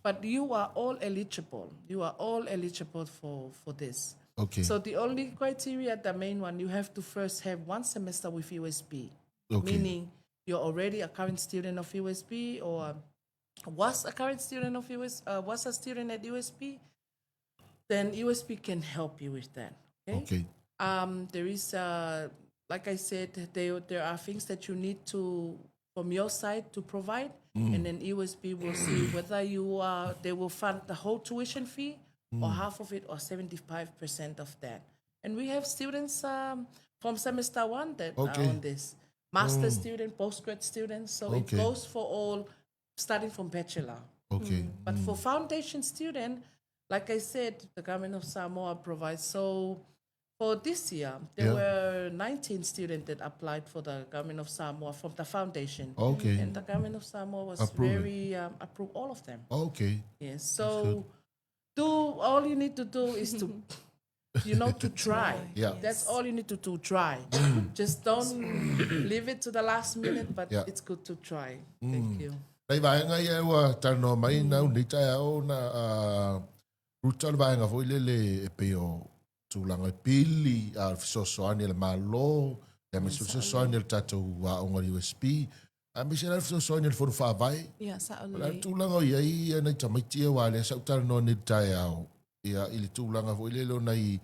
But you are all eligible. You are all eligible for, for this. Okay. So the only criteria, the main one, you have to first have one semester with USP. Okay. Meaning you're already a current student of USP or was a current student of US, was a student at USP, then USP can help you with that. Okay. Okay. There is, like I said, there, there are things that you need to, from your side, to provide, and then USP will see whether you are, they will fund the whole tuition fee or half of it or 75% of that. And we have students from semester one that are Okay. on this. Master student, postgrad students, so it Okay. goes for all, starting from bachelor. Okay. But for foundation student, like I said, the government of Samoa provides. So for this year, there Yeah. were 19 students that applied for the government of Samoa from the foundation. Okay. And the government of Samoa was Approve it. very approved all of them. Okay. Yes. So do all you need to do is to you know to try. Yeah. That's all you need to do, try. Just don't leave it to the last minute, but Yeah. it's good to try. Thank you. Nai vaega ia ua talanoa mai nau nei taeao na ruta o le vaega foi lele e pei o tulaga e pili a fesoasoani a le Malo, aemaise o fesoasoani a le tatou aoga o le USP, aemaise la le fesoasoani a le Fono Faavae. Ia, sao O le lelei. tulaga o i ai ia nai tamaiti ia, aua lea sa ou talanoa nei i le taeao, ia, i le tulaga foi lele o nai,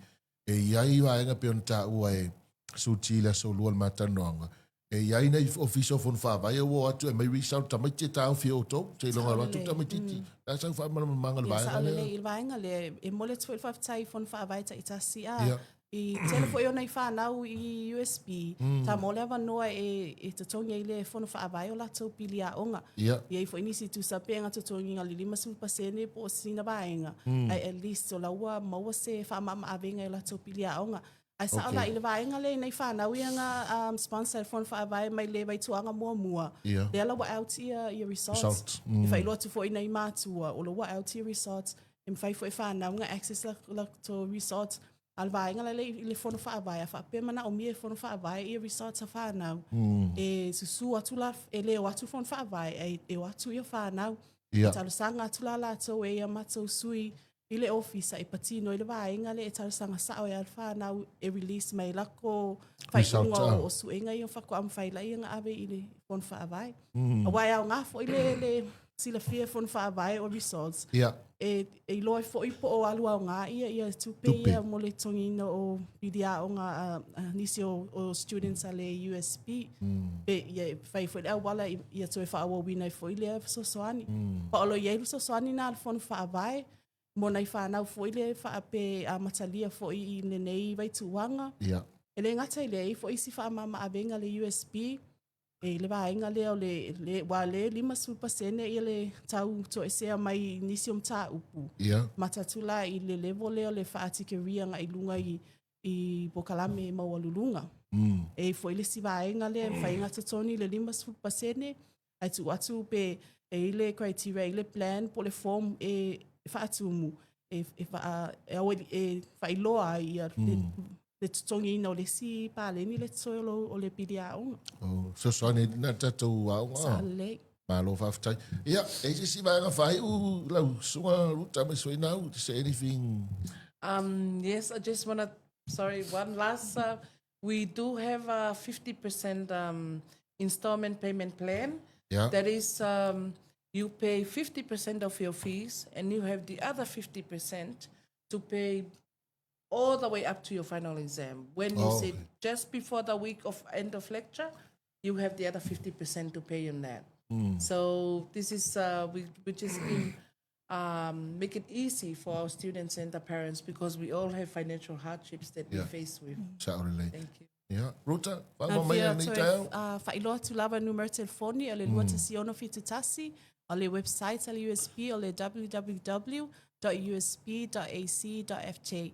e i ai vaega pei ona taua e Suti i le aso lua o le matalanoaga, e i ai nai ofisa o Fono Faavae ua o atu e aumai result tamaiti e taofi e outou, seiloga alu atu le tamaitiiti. O le a sau faamalamalamaga i le Ia, vaega sao lea? lelei i le vaega lea, e momoli atu foi le faafetai i Fono Faavae taitasi, a Ia. I tele foi o nai fanau i USB, sa maua le avanoa e, e totogi ai le fono faavae o latou pili aoga. Ia. I ai foi nisi tusa pea totogiga le 50% po o sina vaega, ae at least o la ua maua se faamamaavega i latou pili aoga. Ae sao la i le vaega lea i nai fanau ia na sponsor e le Fono Faavae mai le vaituaga muamua, lea la ua out ia ia results. Results. E faailoa atu foi i nai matua, o la ua out ia results, e mafai foi e fanau ona access la latou results. A o le vaega la lea i le Fono Faavae, a faapea e manaomia e Fono Faavae ia results a fanau, e susu atu la, e le o atu le Fono Faavae, ae e o atu ia fanau. E talosaga atu la latou e i a matou sui i le ofisa e patino ai le vaega lea e talosaga sao ai lava le fanau e release mai lako faaiuga o, o suega ia faatoa mafai laia ona ave i le Fono Faavae. Aua e aoga foi le, le silafia e Fono Faavae o results. Yeah. E, e iloa ai foi po o alu aoga ia, ia tupe, tupe. ia mo le totogiina o pili aoga a, a nisi o, o students a le USP. Pe, ia, e fai foi le auala ia toe faaauauina ai foi lea fesoasoani. Pa o lo o i ai le fesoasoani na a le Fono Faavae mo nai fanau foi lea faape amatalia foi i lenei vaituuaga. Yeah. E le gata i lea, e i ai foi isi faamama-avega a le USB e i le vaega lea o le, le ua le 50% ia le tau toesea mai i nisi o mataupu. Yeah. Mata atu la i le level lea o le faa-tikeria agai i luga i i polokalame maualuluga. E i ai foi le isi vaega lea e mafai ona totogi le 50% ae tuu atu pe e i ai le criteria, e i ai le plan po o le form e faatumu e, e, faa, e, e faailoa ai ia le, le totogiina o le isi paleni le totoe o, lo, o le pili aoga. Oh, fesoasoani na tatou aoga. Sao lelei. Malo faafetai. Ia, e i ai se isi vaega faaiu lau susuga Ruta mai Soinau, to say anything? Yes, I just want to, sorry, one last, we do have a 50% installment payment plan. Yeah. That is, you pay 50% of your fees and you have the other 50% to pay all the way up to your final exam. When you oh, sit okay. just before the week of end of lecture, you have the other 50% to pay on that. So this is, we, we just give, make it easy for our students and the parents because we all have financial hardships that yeah. we face with. Sao lelei. Thank you. Ia, Ruta, faamaua mai Fia lenei toe taeao. faailoa atu lava numera telefoni o le 2171, o le website a le USB o le www.usb.ac.fj.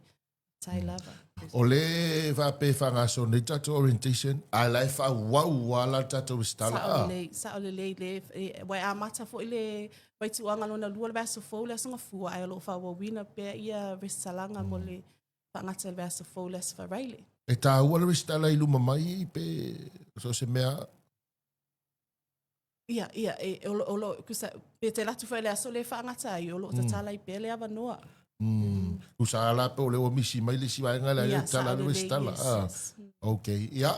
Tai lava. O le faapea e faagasolo nei tatou orientation, ae la e faaauau lava la le tatou resitala. Sao lelei, sao lelei le, e, ua e amata foi le vaituuaga lona lua le vaiaso fou le Aso Gafua, ae o lo o faaauauina pea ia resitalaga mo le faagata i le vaiaso fou le Aso Faraile. E taua le resitala i luma mai pe so o se mea? Ia, ia, e, o lo, o lo, kusa, pe te latu foi le aso le faagata ai, o lo o tatala ai pea le avanoa. Kusa la pe o le ua misi mai le isi vaega lea, Ia, le tala sao le lelei, resitala. yes, Ah, yes. okay. Ia,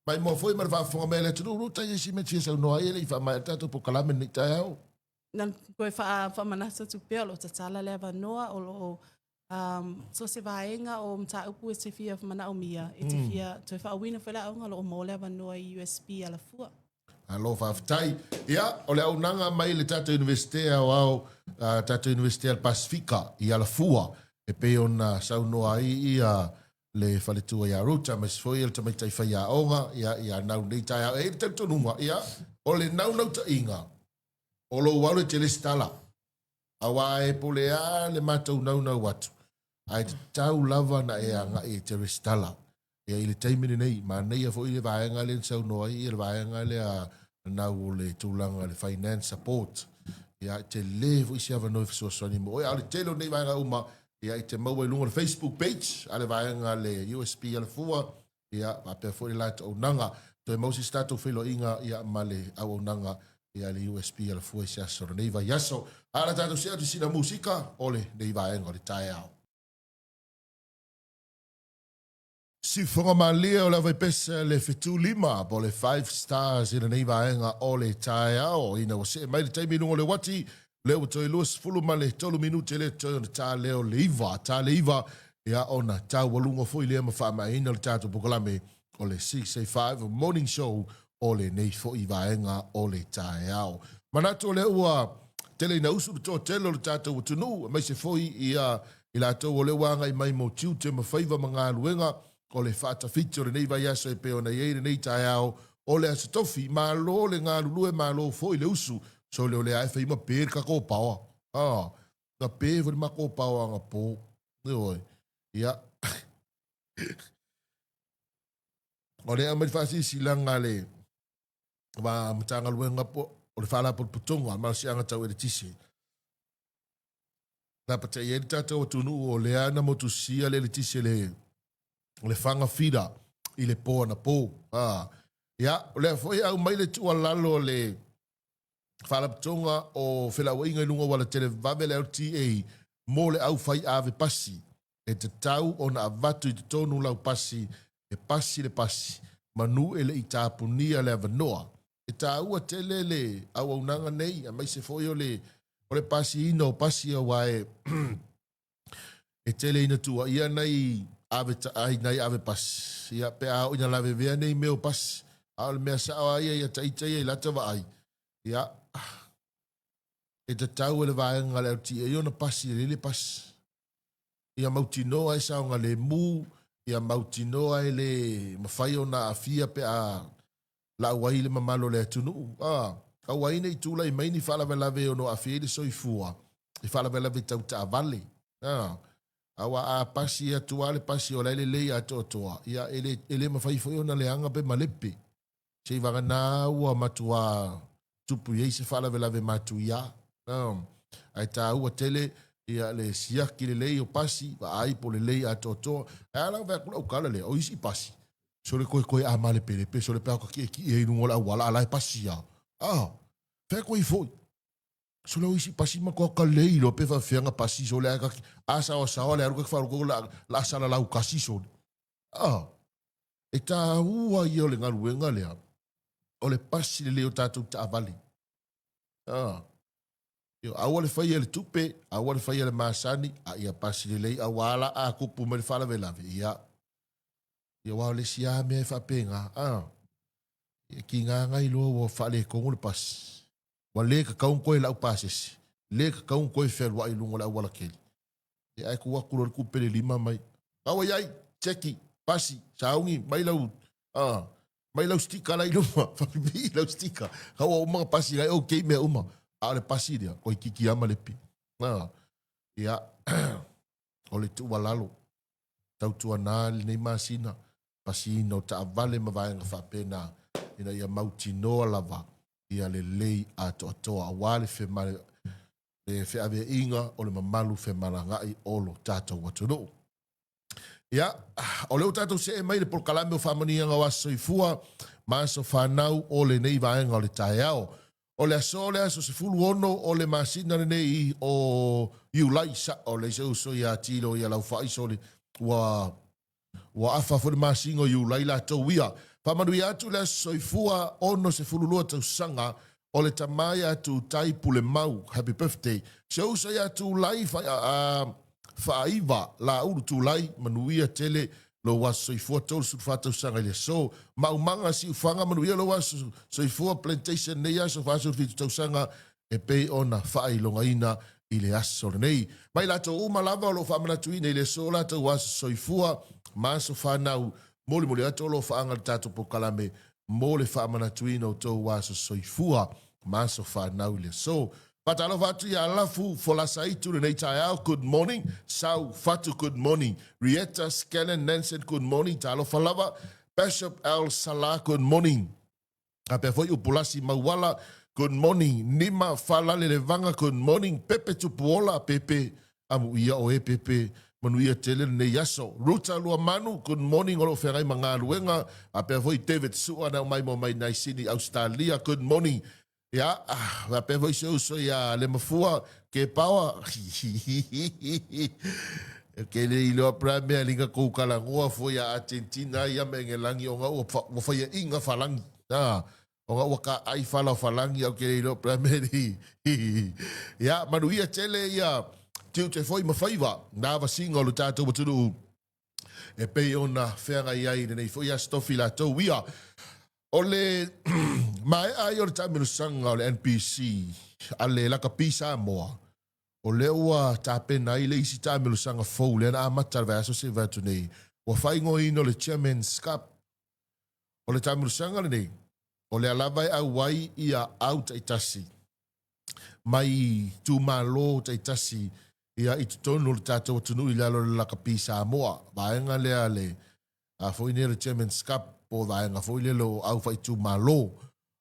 mai moa foi ma le faafofoga mai a le atunuu, Ruta, i isi mea e te fia saunoa ai e le i faamaea le tatou polokalame lenei taeao. Na toe wha, whaamanatu atu pea, o lo o tatala le avanoa, o lo o um, so se vaega o mataupu e te fia manaomia, e te fia toe faauina foi le aoga, o lo o maua le avanoa i USB Alafua. Malo faafetai. Ia, o le auaunaga mai le tatou Iunivesite Aoao, uh, tatou Iunivesite a le Pasifika i Alafua, e pei ona saunoa ai ia le faletua ia Ruta, aemaise foi o le tamaitai faiaoga, ia, ia nau nei taeao. E i ai le talitonuga, ia, o le naunautaiga, o lou alu e te lesitala, Aua e pule a le matou naunau atu, ae tatau lava na e agai e te resitala. Ia i le taimi lenei, manaia foi le vaega lea na saunoa ai ia le vaega lea nau o le tulaga le finance support. Ia e tele foi se avanoa e fesoasoani mo oe. A o le tele o nei vaega uma, ia e te maua i luga o le Facebook page a le vaega a le USB Alafua, Ia, faapea foi le latou auaunaga. Toe maua se isi tatou feiloaiga ia ma le auaunaga ia le USB Alafua i se aso o lenei vaiaso. A o le a tatou see atu i sina musika o lenei vaega o le taeao. Siufofoga malie o le Auvaipesa le fetu lima po o le Five Stars i lenei vaega o le taeao. Ina ua see mai le taimi i luga o le uati, lea ua toe 23 minute lea toe ona ta lea o le iva, ta le iva, ia ona taualuga foi lea ma faamaeaina le tatou polokalame o le 685 Morning Show o lenei foi vaega o le taeao. Manatu o lea ua tele ina usu le toatele o le tatou atunuu, aemaise foi ia i latou o lea ua agai mai mo tiute ma faiva ma galuega o le faatafiti o lenei vaiaso e pei ona i ai lenei taeao o le Aso Tofi. Malo le galulue, malo foi le usu. Sole o lea e fai ma pe le tatou paoa. Ah, na pe foi le matou paoa anapo. Ioe. Ia. O lea aumai le faasilasilaga a le va Matagaluega po o le Faalapotopotoga o le Malosiaga Tau Eletise, lapataia ai le tatou atunuu o lea na motusia le eletise le o le faga fila i le po anapo. A, ia, o lea foi e aumai le tuualalo a le Faalapotopotoga o Felauaiga i luga o auala televavave le LTA mo le aufai ave pasi. E tatau ona avatu i totonu lau pasi e pasi le pasi manu e le i tapunia le avanoa. E taua tele le auaunaga nei aemaise foi o le o le pasiina o pasi aua e e tele ina tuuaia nai ave ai nai ave pasi ia pe a oo ina lavevea nei mea o pasi. A o le mea sao lava ia ia taita ia i lata vaai, ia e tatau e le vaega a le LTA ona pasi lelei le pasi. Ia mautinoa e saogalemu, ia mautinoa e le mafai ona aafia pe a lau ai le mamalu o le atunuu. A, aua ai ne i tulai mai ni faalavelave e ono aafia ai le soifua i faalavelave tau taavale. A, aua a pasi atu lava le pasi o la e lelei atoatoa, ia e le, e le mafai foi ona leaga pe malepe. Seivagana ua matua tupu i ai se faalavelave matuia. Ae taua tele ia le siaki lelei o pasi, vaai po lelei atoatoa. Ae a la vaai atu lau tala lea, o isi pasi, sole toe toe a malepelepe, sole pe a ka ki'eki'e ai i luga o le auala, a la e pasi lava. A, fea koe foi? Sole o isi pasi matua kalei loa pe faapefea ona pasi sole ae a saoasaoa le alu ka faalogologo la la salalau kasi sole. A, e taua ia o le galuega lea, o le pasi lelei o tatou taavale. A, io, aua le faia le tupe, aua le faia le masani, a ia pasi lelei aua la a tupu mai le faalavelave, ia, ia aua o le isi lava mea e faapena, a, e tiga na iloa ua faaletonu le pasi. Ua le tatau ona toe lau pasese, le tatau ona toe fealuai i luga o le aualatele. Ia ae tuu atu loa le tupe le lima mai. Aua iai, cheki, pasi, sauni, mai lau, mai lau stika la i luma, faapipii lau stika. Ka ua uma ona pasi lai, okay mea uma. A o le pasi lea, toeitiiti lava malepe. Ia, o le tuualalo, tautuana lenei masina, pasiina o taavale ma vaega faapena, ina ia mautinoa lava ia lelei atoatoa aua le le feaveaiga o le mamalu femalagaai o lo tatou atunuu. Ia, o lea ua tatou see mai le polokalame o faamanuiaga o aso soifua ma aso fanau o lenei vaega o le taeao. O le aso le aso 16 o le masina lenei o Iulai, sa'o le se uso ia Tilo ia Laufaaiso le ua Ua afa foi le masina o Iulai latou ia. Faamanuia atu le aso soifua 62 tausaga o le tama ia Tutai Pulemau. Happy birthday. Si ou uso ia Tulai Faaiva Laulu Tulai, manuia tele lou aso soifua 34 tausaga i le aso. Maumaga Siufaga, manuia lou aso soifua Plantation nei aso 47 tausaga e pei ona faailogaina i le aso lenei. Mai latou uma lava o lo o faamanatuina i le aso o latou aso soifua ma aso fanau, molimoli atu o alofaaga i le tatou polokalame mo le faamanatuina o tou aso soifua ma aso fanau i le aso. Faatalofa atu ia Lafu Folasaitu lenei taeao, good morning. Sau Fatu, good morning. Rieta Scannon Nansen, good morning. Talofa lava. Bishop L. Salah, good morning. Faapea foi Upulasi Mauala, good morning. Nima Falale Levaga, good morning. Pepe Tupuola, Pepe, amuia oe Pepe, manuia tele lenei aso. Ruta Luamanu, good morning, o lo o feagai ma galuega. Faapea foi David Sua na aumai mo mai nai Sydney, Australia, good morning. Ia, faapea foi si ou uso ia Lemafua Kepaoa. Ke le iloa pea mea linga kou talanoa foi ia Argentina ia ma Engelagi ona ua ua faiaʻiga falagi. A, ona ua kaai fala o falagi au ke le iloa pea mea li. Ia, manuia tele ia tiute foi ma faiva nā vasiga o le tatou atunuu e pei ona feagai ai i lenei foi aso tofi latou ia. O le maea ai o le taamilosaga o le NPC a le Lakapi Samoa, o lea ua tapena ai le isi taamilosaga fou lea na amata le vaiaso se i vae atu nei, ua faaigoaina o le Chairman's Cup. O le taamilosaga lenei, o lea lava e auai ia au taitasi mai itumalo taitasi ia i totonu o le tatou atunuu i lalo o le Lakapi Samoa, vaega lea a le a foi nei o le Chairman's Cup. po o vaega foi lele o au faaitumalo.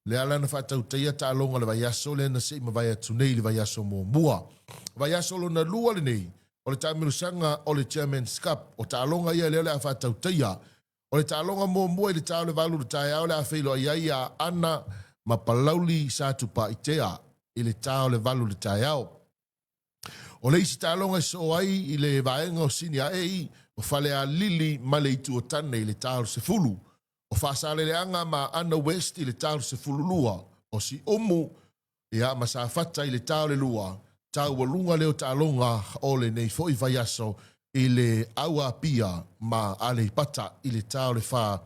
Lea la na faatautaia taaloga o le vaiaso lea na se i mavae atu nei i le vaiaso muamua. Vaiaso lona lua lenei o le taamilosaga o le Chairman's Cup. O taaloga ia lea o le a faatautaia. O le taaloga muamua i le ta o le 8 i le taeao o le a feiloai ai ia Aana ma Palauli Satupaitea i le ta o le 8 i le taeao. O le isi taaloga e soo ai i le vaega o Sini Aei, o Falealili ma le Itu o Tane i le ta o le 10. O Faasaleleaga ma Aana West i le ta o le 12. O Siumu ia, ma Safata i le ta o le 2. Taualuga lea o taaloga o lenei foi vaiaso i le Au Apia ma Aleipata i le ta o le 4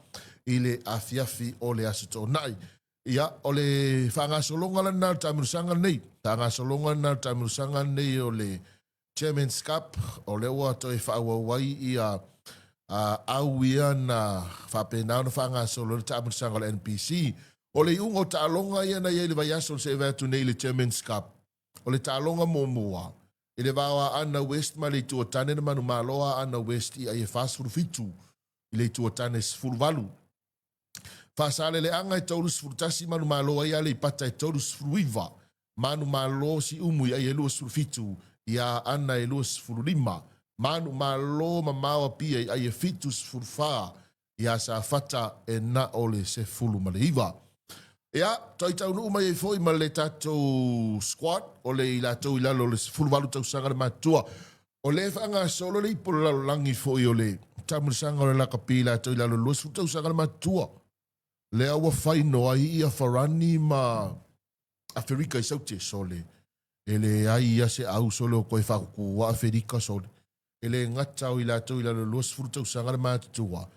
i le afiafi o le Aso Toonai. Ia, o le faagasologa lena o le taamilosaga lenei. Faagasologa lena o le taamilosaga lenei o le Chairman's Cup, o lea ua toe faaauau ai ia au ia na faapena ona faagasolo ai le taamilosaga o le NPC. O le iuga o taaloga ia na i ai i le vaiaso na se'e atu nei i le Chairman's Cup, o le taaloga muamua i le va o Aana West ma le Itu o Tane na manumalo Aana West i ai e 47 i le Itu o Tane 18. Faasaleleaga e 31 manumalo ai Aleipata e 39, manumalo Siumu i ai e 27, i Aana e 25, manumalo Mamao Apia i ai e 74, iā Safata e na o le 19. Ia, toe taunuu mai ai foi ma le tatou squad o le i latou i lalo o le 18 tausaga le matutua. O lea e faagasolo le ipu o le lalolagi foi o le taamilosaga o le lakapi i latou i lalo o le 20 tausaga le matutua. Lea ua faino ai ia Farani ma Aferika i Saute, sole. E leai ia se au sole o koe faakukua Aferika sole. E le gata o i latou i lalo o le 20 tausaga le matutua,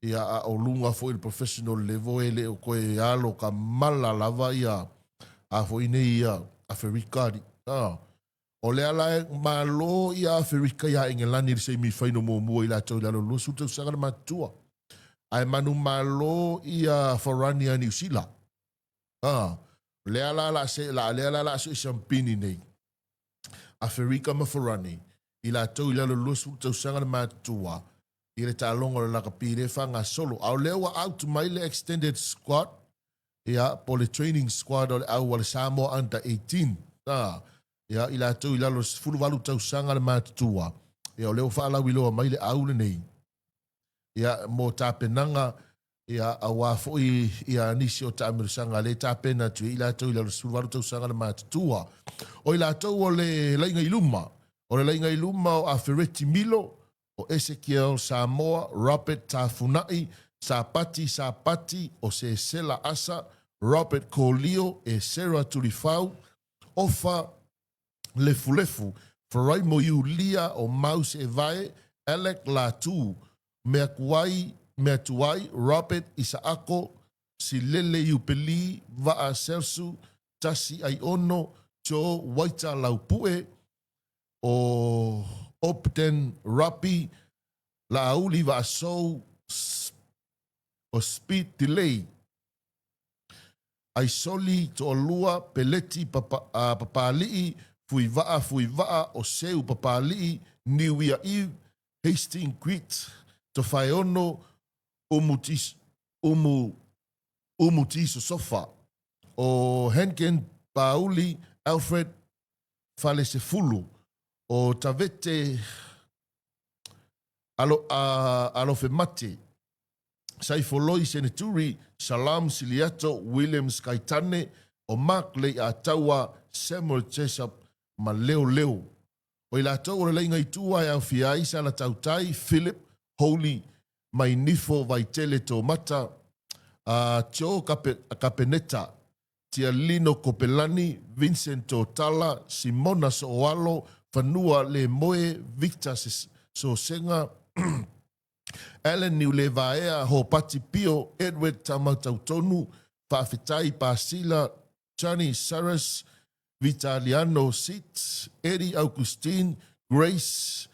ia a o luga foi i le professional level e le o koe alo ka mala lava ia a foi nei ia Aferika ali. Ah. O lea la e malo ia Aferika iā Engelani i le semifinal muamua i latou i lalo o le 20 tausaga le matutua. Ae manumalo ia Farani ia Niu Sila. Ah. Lea la la se la lea la la so i siampini nei. Aferika ma Farani i latou i lalo o le 20 tausaga le matutua i le taaloga o le lakapi lea e faagasolo. A o lea ua out mai le extended squad, ia, po o le training squad o le au a le Samoa Under 18. A, ia, i latou i lalo o le 18 tausaga le matutua, ia, o lea ua faalauiloa mai le au lenei, ia, mo tapenaga, ia, aua foi ia nisi o taamilosaga lea e tapena atu ai i latou i lalo o le 18 tausaga le matutua. O i latou o le laiga i luma, o le laiga i luma o Afereti Milo, o Esekiel Samoa, Robert Tafunai, Sapati Sapati, o Sesela Asa, Robert Kolio, Esera Tulifau, Ofa Lefulefu, Faraimo Iulia, o Mau Seevae, Alec Latu, Meakuai Meatuai, Robert Isaako, Silele Iupeli, Vaa Selsu, Tasi Aiono, Joe Waita Laupue, o Opten Rapi, Laauli Vaasou, o Speed Delay, Aisoli Toalua, Peleti Papa, Papali'i, Fuivaa Fuivaa, o Seu Papali'i, Niuia Eve, Hastings Grit, Tofaeono, Umu Tis, Umu, Umu Tisosofa, o Henken Pauli, Alfred Falesefulu, o Tavete Alo, a, Alofemate, Saifoloi Seneturi, Salam Siliato, Williams Kaitane, o Mark Lei'ataua, Samuel Jessup ma Leo Leo. O i latou o le laina i tua e aofia ai Sala Tautai, Philip, Holy, Mainifo Vaitele Tomata, a Joe Kape, Kapeneta, Tialino Kopelani, Vincent Totala, Simona Sooalo, Fanua Lemoe, Victor Sosega, Alan Niulevaea, Hopati Pio, Edward Tamautautonu, Faafetai Pasila, Johnny Saras, Vitaliano Seat, Eddie Augustine, Grace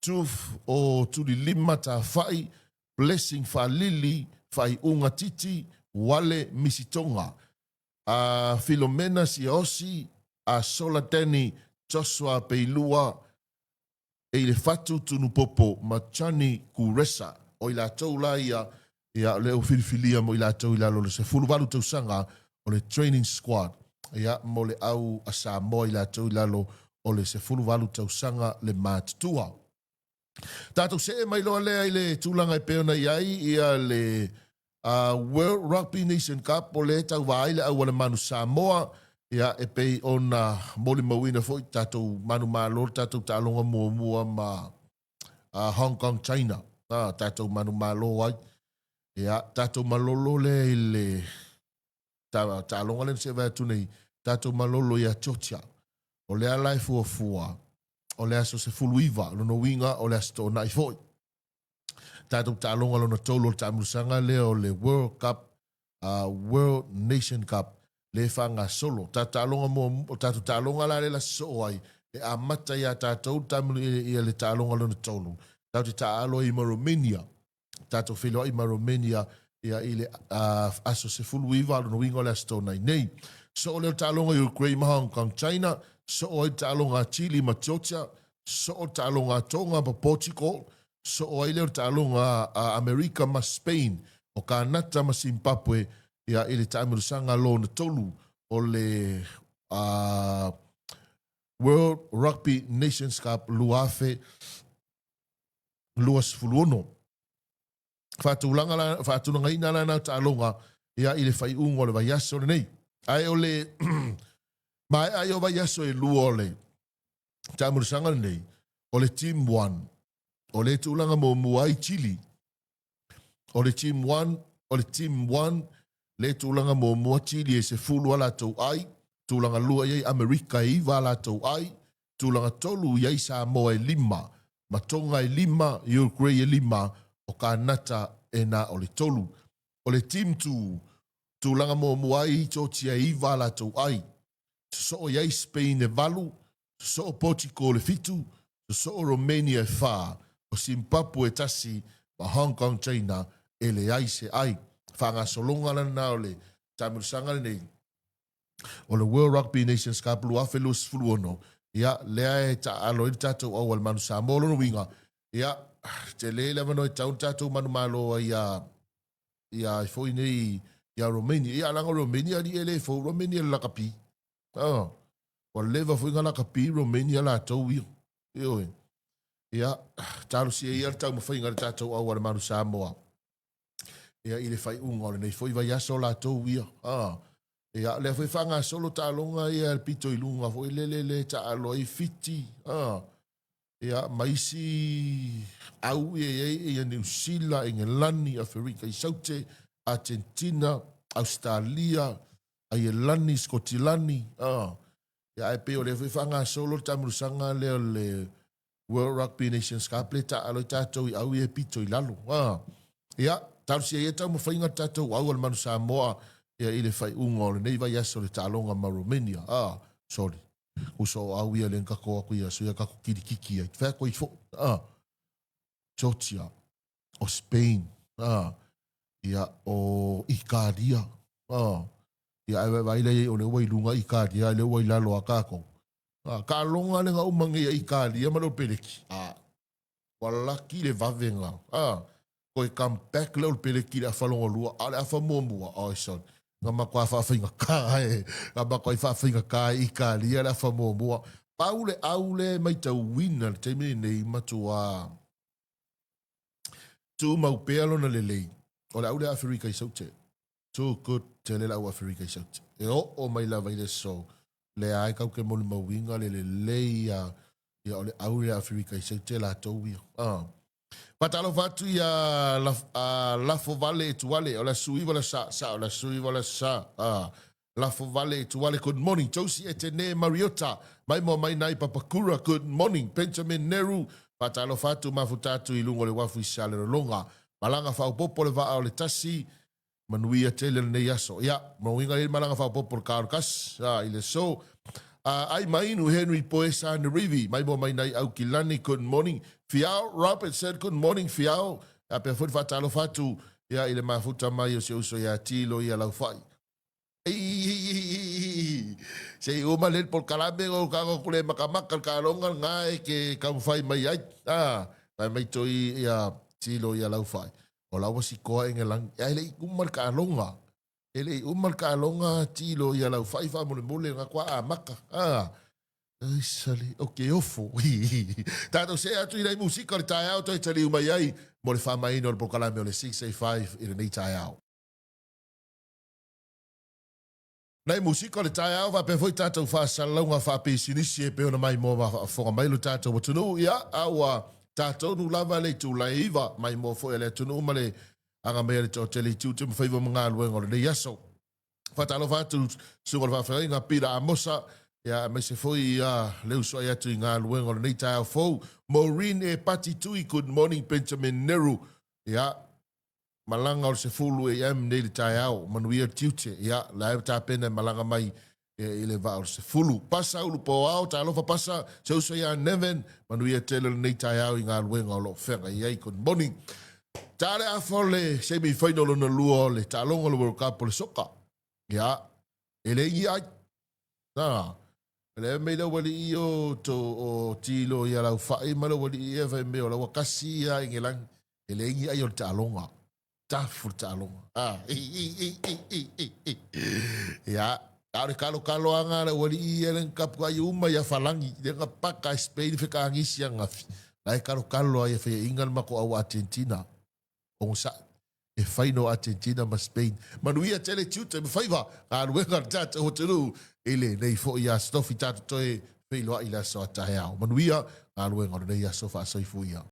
Tuf o Tulilima Tawhai, Blessing Faalili, Faaiuga Titi, Wale Misitonga, a Filomena Siaosi, a Sola Danny, Joshua Peilua, Eilefatu Tunupopo ma Johnny Kuresa. O i latou la ia, Ia, o lea ua filifilia mo i latou i lalo o le 18 tausaga o le training squad, ia, mo le au a Samoa i latou i lalo o le 18 tausaga le matutua. Tatou see mai loa lea i le tulaga e pei ona i ai ia le World Rugby Nation Cup o lea e tauva ai le au a le Manu Samoa, ia, e pei ona molimauina foi tatou manumalo le tatou taaloga muamua ma Hong Kong China, tatou manumalo ai. Ia, tatou malolo lea i le taaloga lea na se'e vae atu nei, tatou malolo ia Georgia. O lea la e fuafua o le aso 19, lona uiga o le aso Toonai foi. Tatou taaloga lona tolu o le taamilosaga lea o le World Cup, World Nation Cup lea e faagasolo. Tatou taaloga mo, o tatou taaloga la lea la sosoo ai, e amata iā tatou le le taaloga lona tolu. Tatou te taaalo ai ma Romania. Tatou feiloai ma Romania ia i le aso 19, lona uiga o le aso Toonai nei. Soo lea o le taaloga i Ukraine ma Hong Kong China, soo ai le taaloga a Chile ma Georgia, soo le taaloga a Tonga ma Portugal, soo ai lea o le taaloga a Amerika ma Spain, o Kanata ma Zimbabwe ia i le taamilosaga lona tolu o le World Rugby Nations Cup 2026. Faatulaga la, faatulagaina la na taaloga ia i le faaiuga o le vaiaso lenei. Ae o le maea ai o vaiaso e lua o le taamilosaga lenei, o le Team 1, o le tulaga muamua ai Chile. O le Team 1, o le Team 1, le tulaga muamua Chile e 10 a latou ai, tulaga lua i ai Amerika e 9 a latou ai, tulaga tolu i ai Samoa e 5, ma Tonga e 5, Uruguay e 5, o Kanata e na o le tolu. O le Team 2, tulaga muamua ai Georgia e 9 a latou ai, sosoo i ai Spain e 8, sosoo Portugal e 7, sosoo Romania e 4, o Zimbabwe e 1, ma Hong Kong China e leai se ai. Faagasologa lana o le taamilosaga lenei o le World Rugby Nations Cup 2026, ia, lea e taaalo ai le tatou au a le Manu Samoa. Lona uiga, ia, tele le avanoa e tau le tatou manumalo ai ia ia ai foi nei ia Romania. Ia leaga o Romania alii e le fou Romania i le lakapi. Ah, ua leva foi na lakapi Romania latou ia. Ioe. Ia, talosia ia le taumafaiga a le tatou au a le Manu Samoa. Ia, i le faaiuga o lenei foi vaiaso latou ia. Ah, ia, lea foi faagasolo taaloga ia le pito i luga foi lele le taalo ai Fiti. Ah, ia, ma isi au ia i ai ia Niu Sila, Engelani, Aferika i Saute, Argentina, Australia, Aielani, Skotilani. Ah, ia, ae pei o lea foi faagasolo le taamilosaga lea o le World Rugby Nations Cup le taaalo ai tatou i au ia e pito i lalo. Ah. Ia, talosia ia taumafaiga le tatou au a le Manu Samoa ia i le faaiuga o lenei vaiaso le taaloga ma Romania. Ah, sorry. Uso o au ia le kako aku ia so ia kako kilikiki ai. Whea koe i fo. Ah. Georgia, o Spain, ah, ia o Ikaria, ah, ia ai vai le o le ua i lunga Ikaria, le ua i lalo a kākou. Ah, ka longa le nga uma ngi ia Ikaria ma le Peleki. Ah, ua laki le vave nga. Ah, koe come back le Peleki le afa longa lua, a le afa muamua. Oh, sorry. Nga makoa whaawhainga kā e, nga makoa i whaawhainga kā e Ikaria le afa muamua. Pau le au le mai tau wina le taimi nei matua tumau pea lona lelei. O le au le Aferika i Saute. Too good tele le au Aferika i Saute. E oo mai lava i le so. Le ai kau ke moli mauinga le lelei ia, ia o le au le Aferika i Saute latou ia. Ah. Faatalofa atu ia Lafo Vale Etuale, o le aso iva le sa, sa o le aso iva le sa. Ah. Lafo Vale Etuale, good morning. Josie Etene Mariota, mai moa mai nai Papakura, good morning. Benjamin Neru, faatalofa atu mafuta atu i luga o le uafu i Salelologa. Malaga faaopoopo le vaa o le tasi, manuia tele lenei aso. Ia, ma uiga nei malaga faaopoopo le Kaorakas, i le aso. Ai Mainu Henry Poesa Nerivi, mai moa mai nai Aukilani, good morning. Fiao Robertson, good morning Fiao. Ia pea foi le faatalofa atu ia i le mafuta mai o si ou uso ia Tilo ia Laufai. Se i uma le polokalame o ka ko le makamaka le kalonga nga e ke kaumawhai mai ai. Ah, mai mai toi ia Tilo ia Laufai. O la ua sikoa Engelani, ae le i uma le taaloga. E le i uma le taaloga tilo ia lau fai faamolemole na toa amata. Ah. Ai sale, o ke ofo. Tātou see atu i nei musika o le taeao toe taliu mai ai mo le faamaina o le polokalame o le 685 i lenei taeao. Nei musika o le taeao faapea foi tātou faasalalauga faapisinisi e pei ona maimoa ma faafofoga mai lo tātou atunuu. Ia, a ua tātonu lava le itula e 9, maimoa foi a le atunuu ma le aga mai a le toatele i tiute ma faiva ma galuega o lenei aso. Faatalofa atu susuga o le faafeagaiga Peter Amosa, ia aemaise foi ia le usoai atu i galuega o lenei taeao fou. Maureen e Pati Tui, good morning Benjamin Neru. Ia, malaga o le 10 am nei le taeao, manuia le tiute. Ia, la e tapena e malaga mai i le vaa o le 10. Pasa ulu poao, talofa Pasa, se uso ia Nevin, manuia tele lenei taeao i galuega o lo o feagai ai. Good morning. Ta le afa o le semi final lona lua o le taaloga o le World Cup o le soka. Ia, e le i ai. Na, le mei le wali i o to o tilo ia lau whai ma le wali i e whai me o lau kasi ia i ngelang. E le i ai o le taaloga. Tafu le taaloga. Ah, i, i, i, i, i, i, i. Ia, a o le kalokalo anga le wali i e le kapu ai uma ia whalangi. Le nga paka Spain whekaangisi anga fi. La e kalokalo ai e whai inga le mako au Argentina. Ogosaʻi, e fai no Argentina ma Spain. Manuia tele tiute ma faiva, galuega a le tatou atunuu i lenei foi aso tofi tatou toe feiloai i le aso a taeao. Manuia galuega o lenei aso faasoifuia.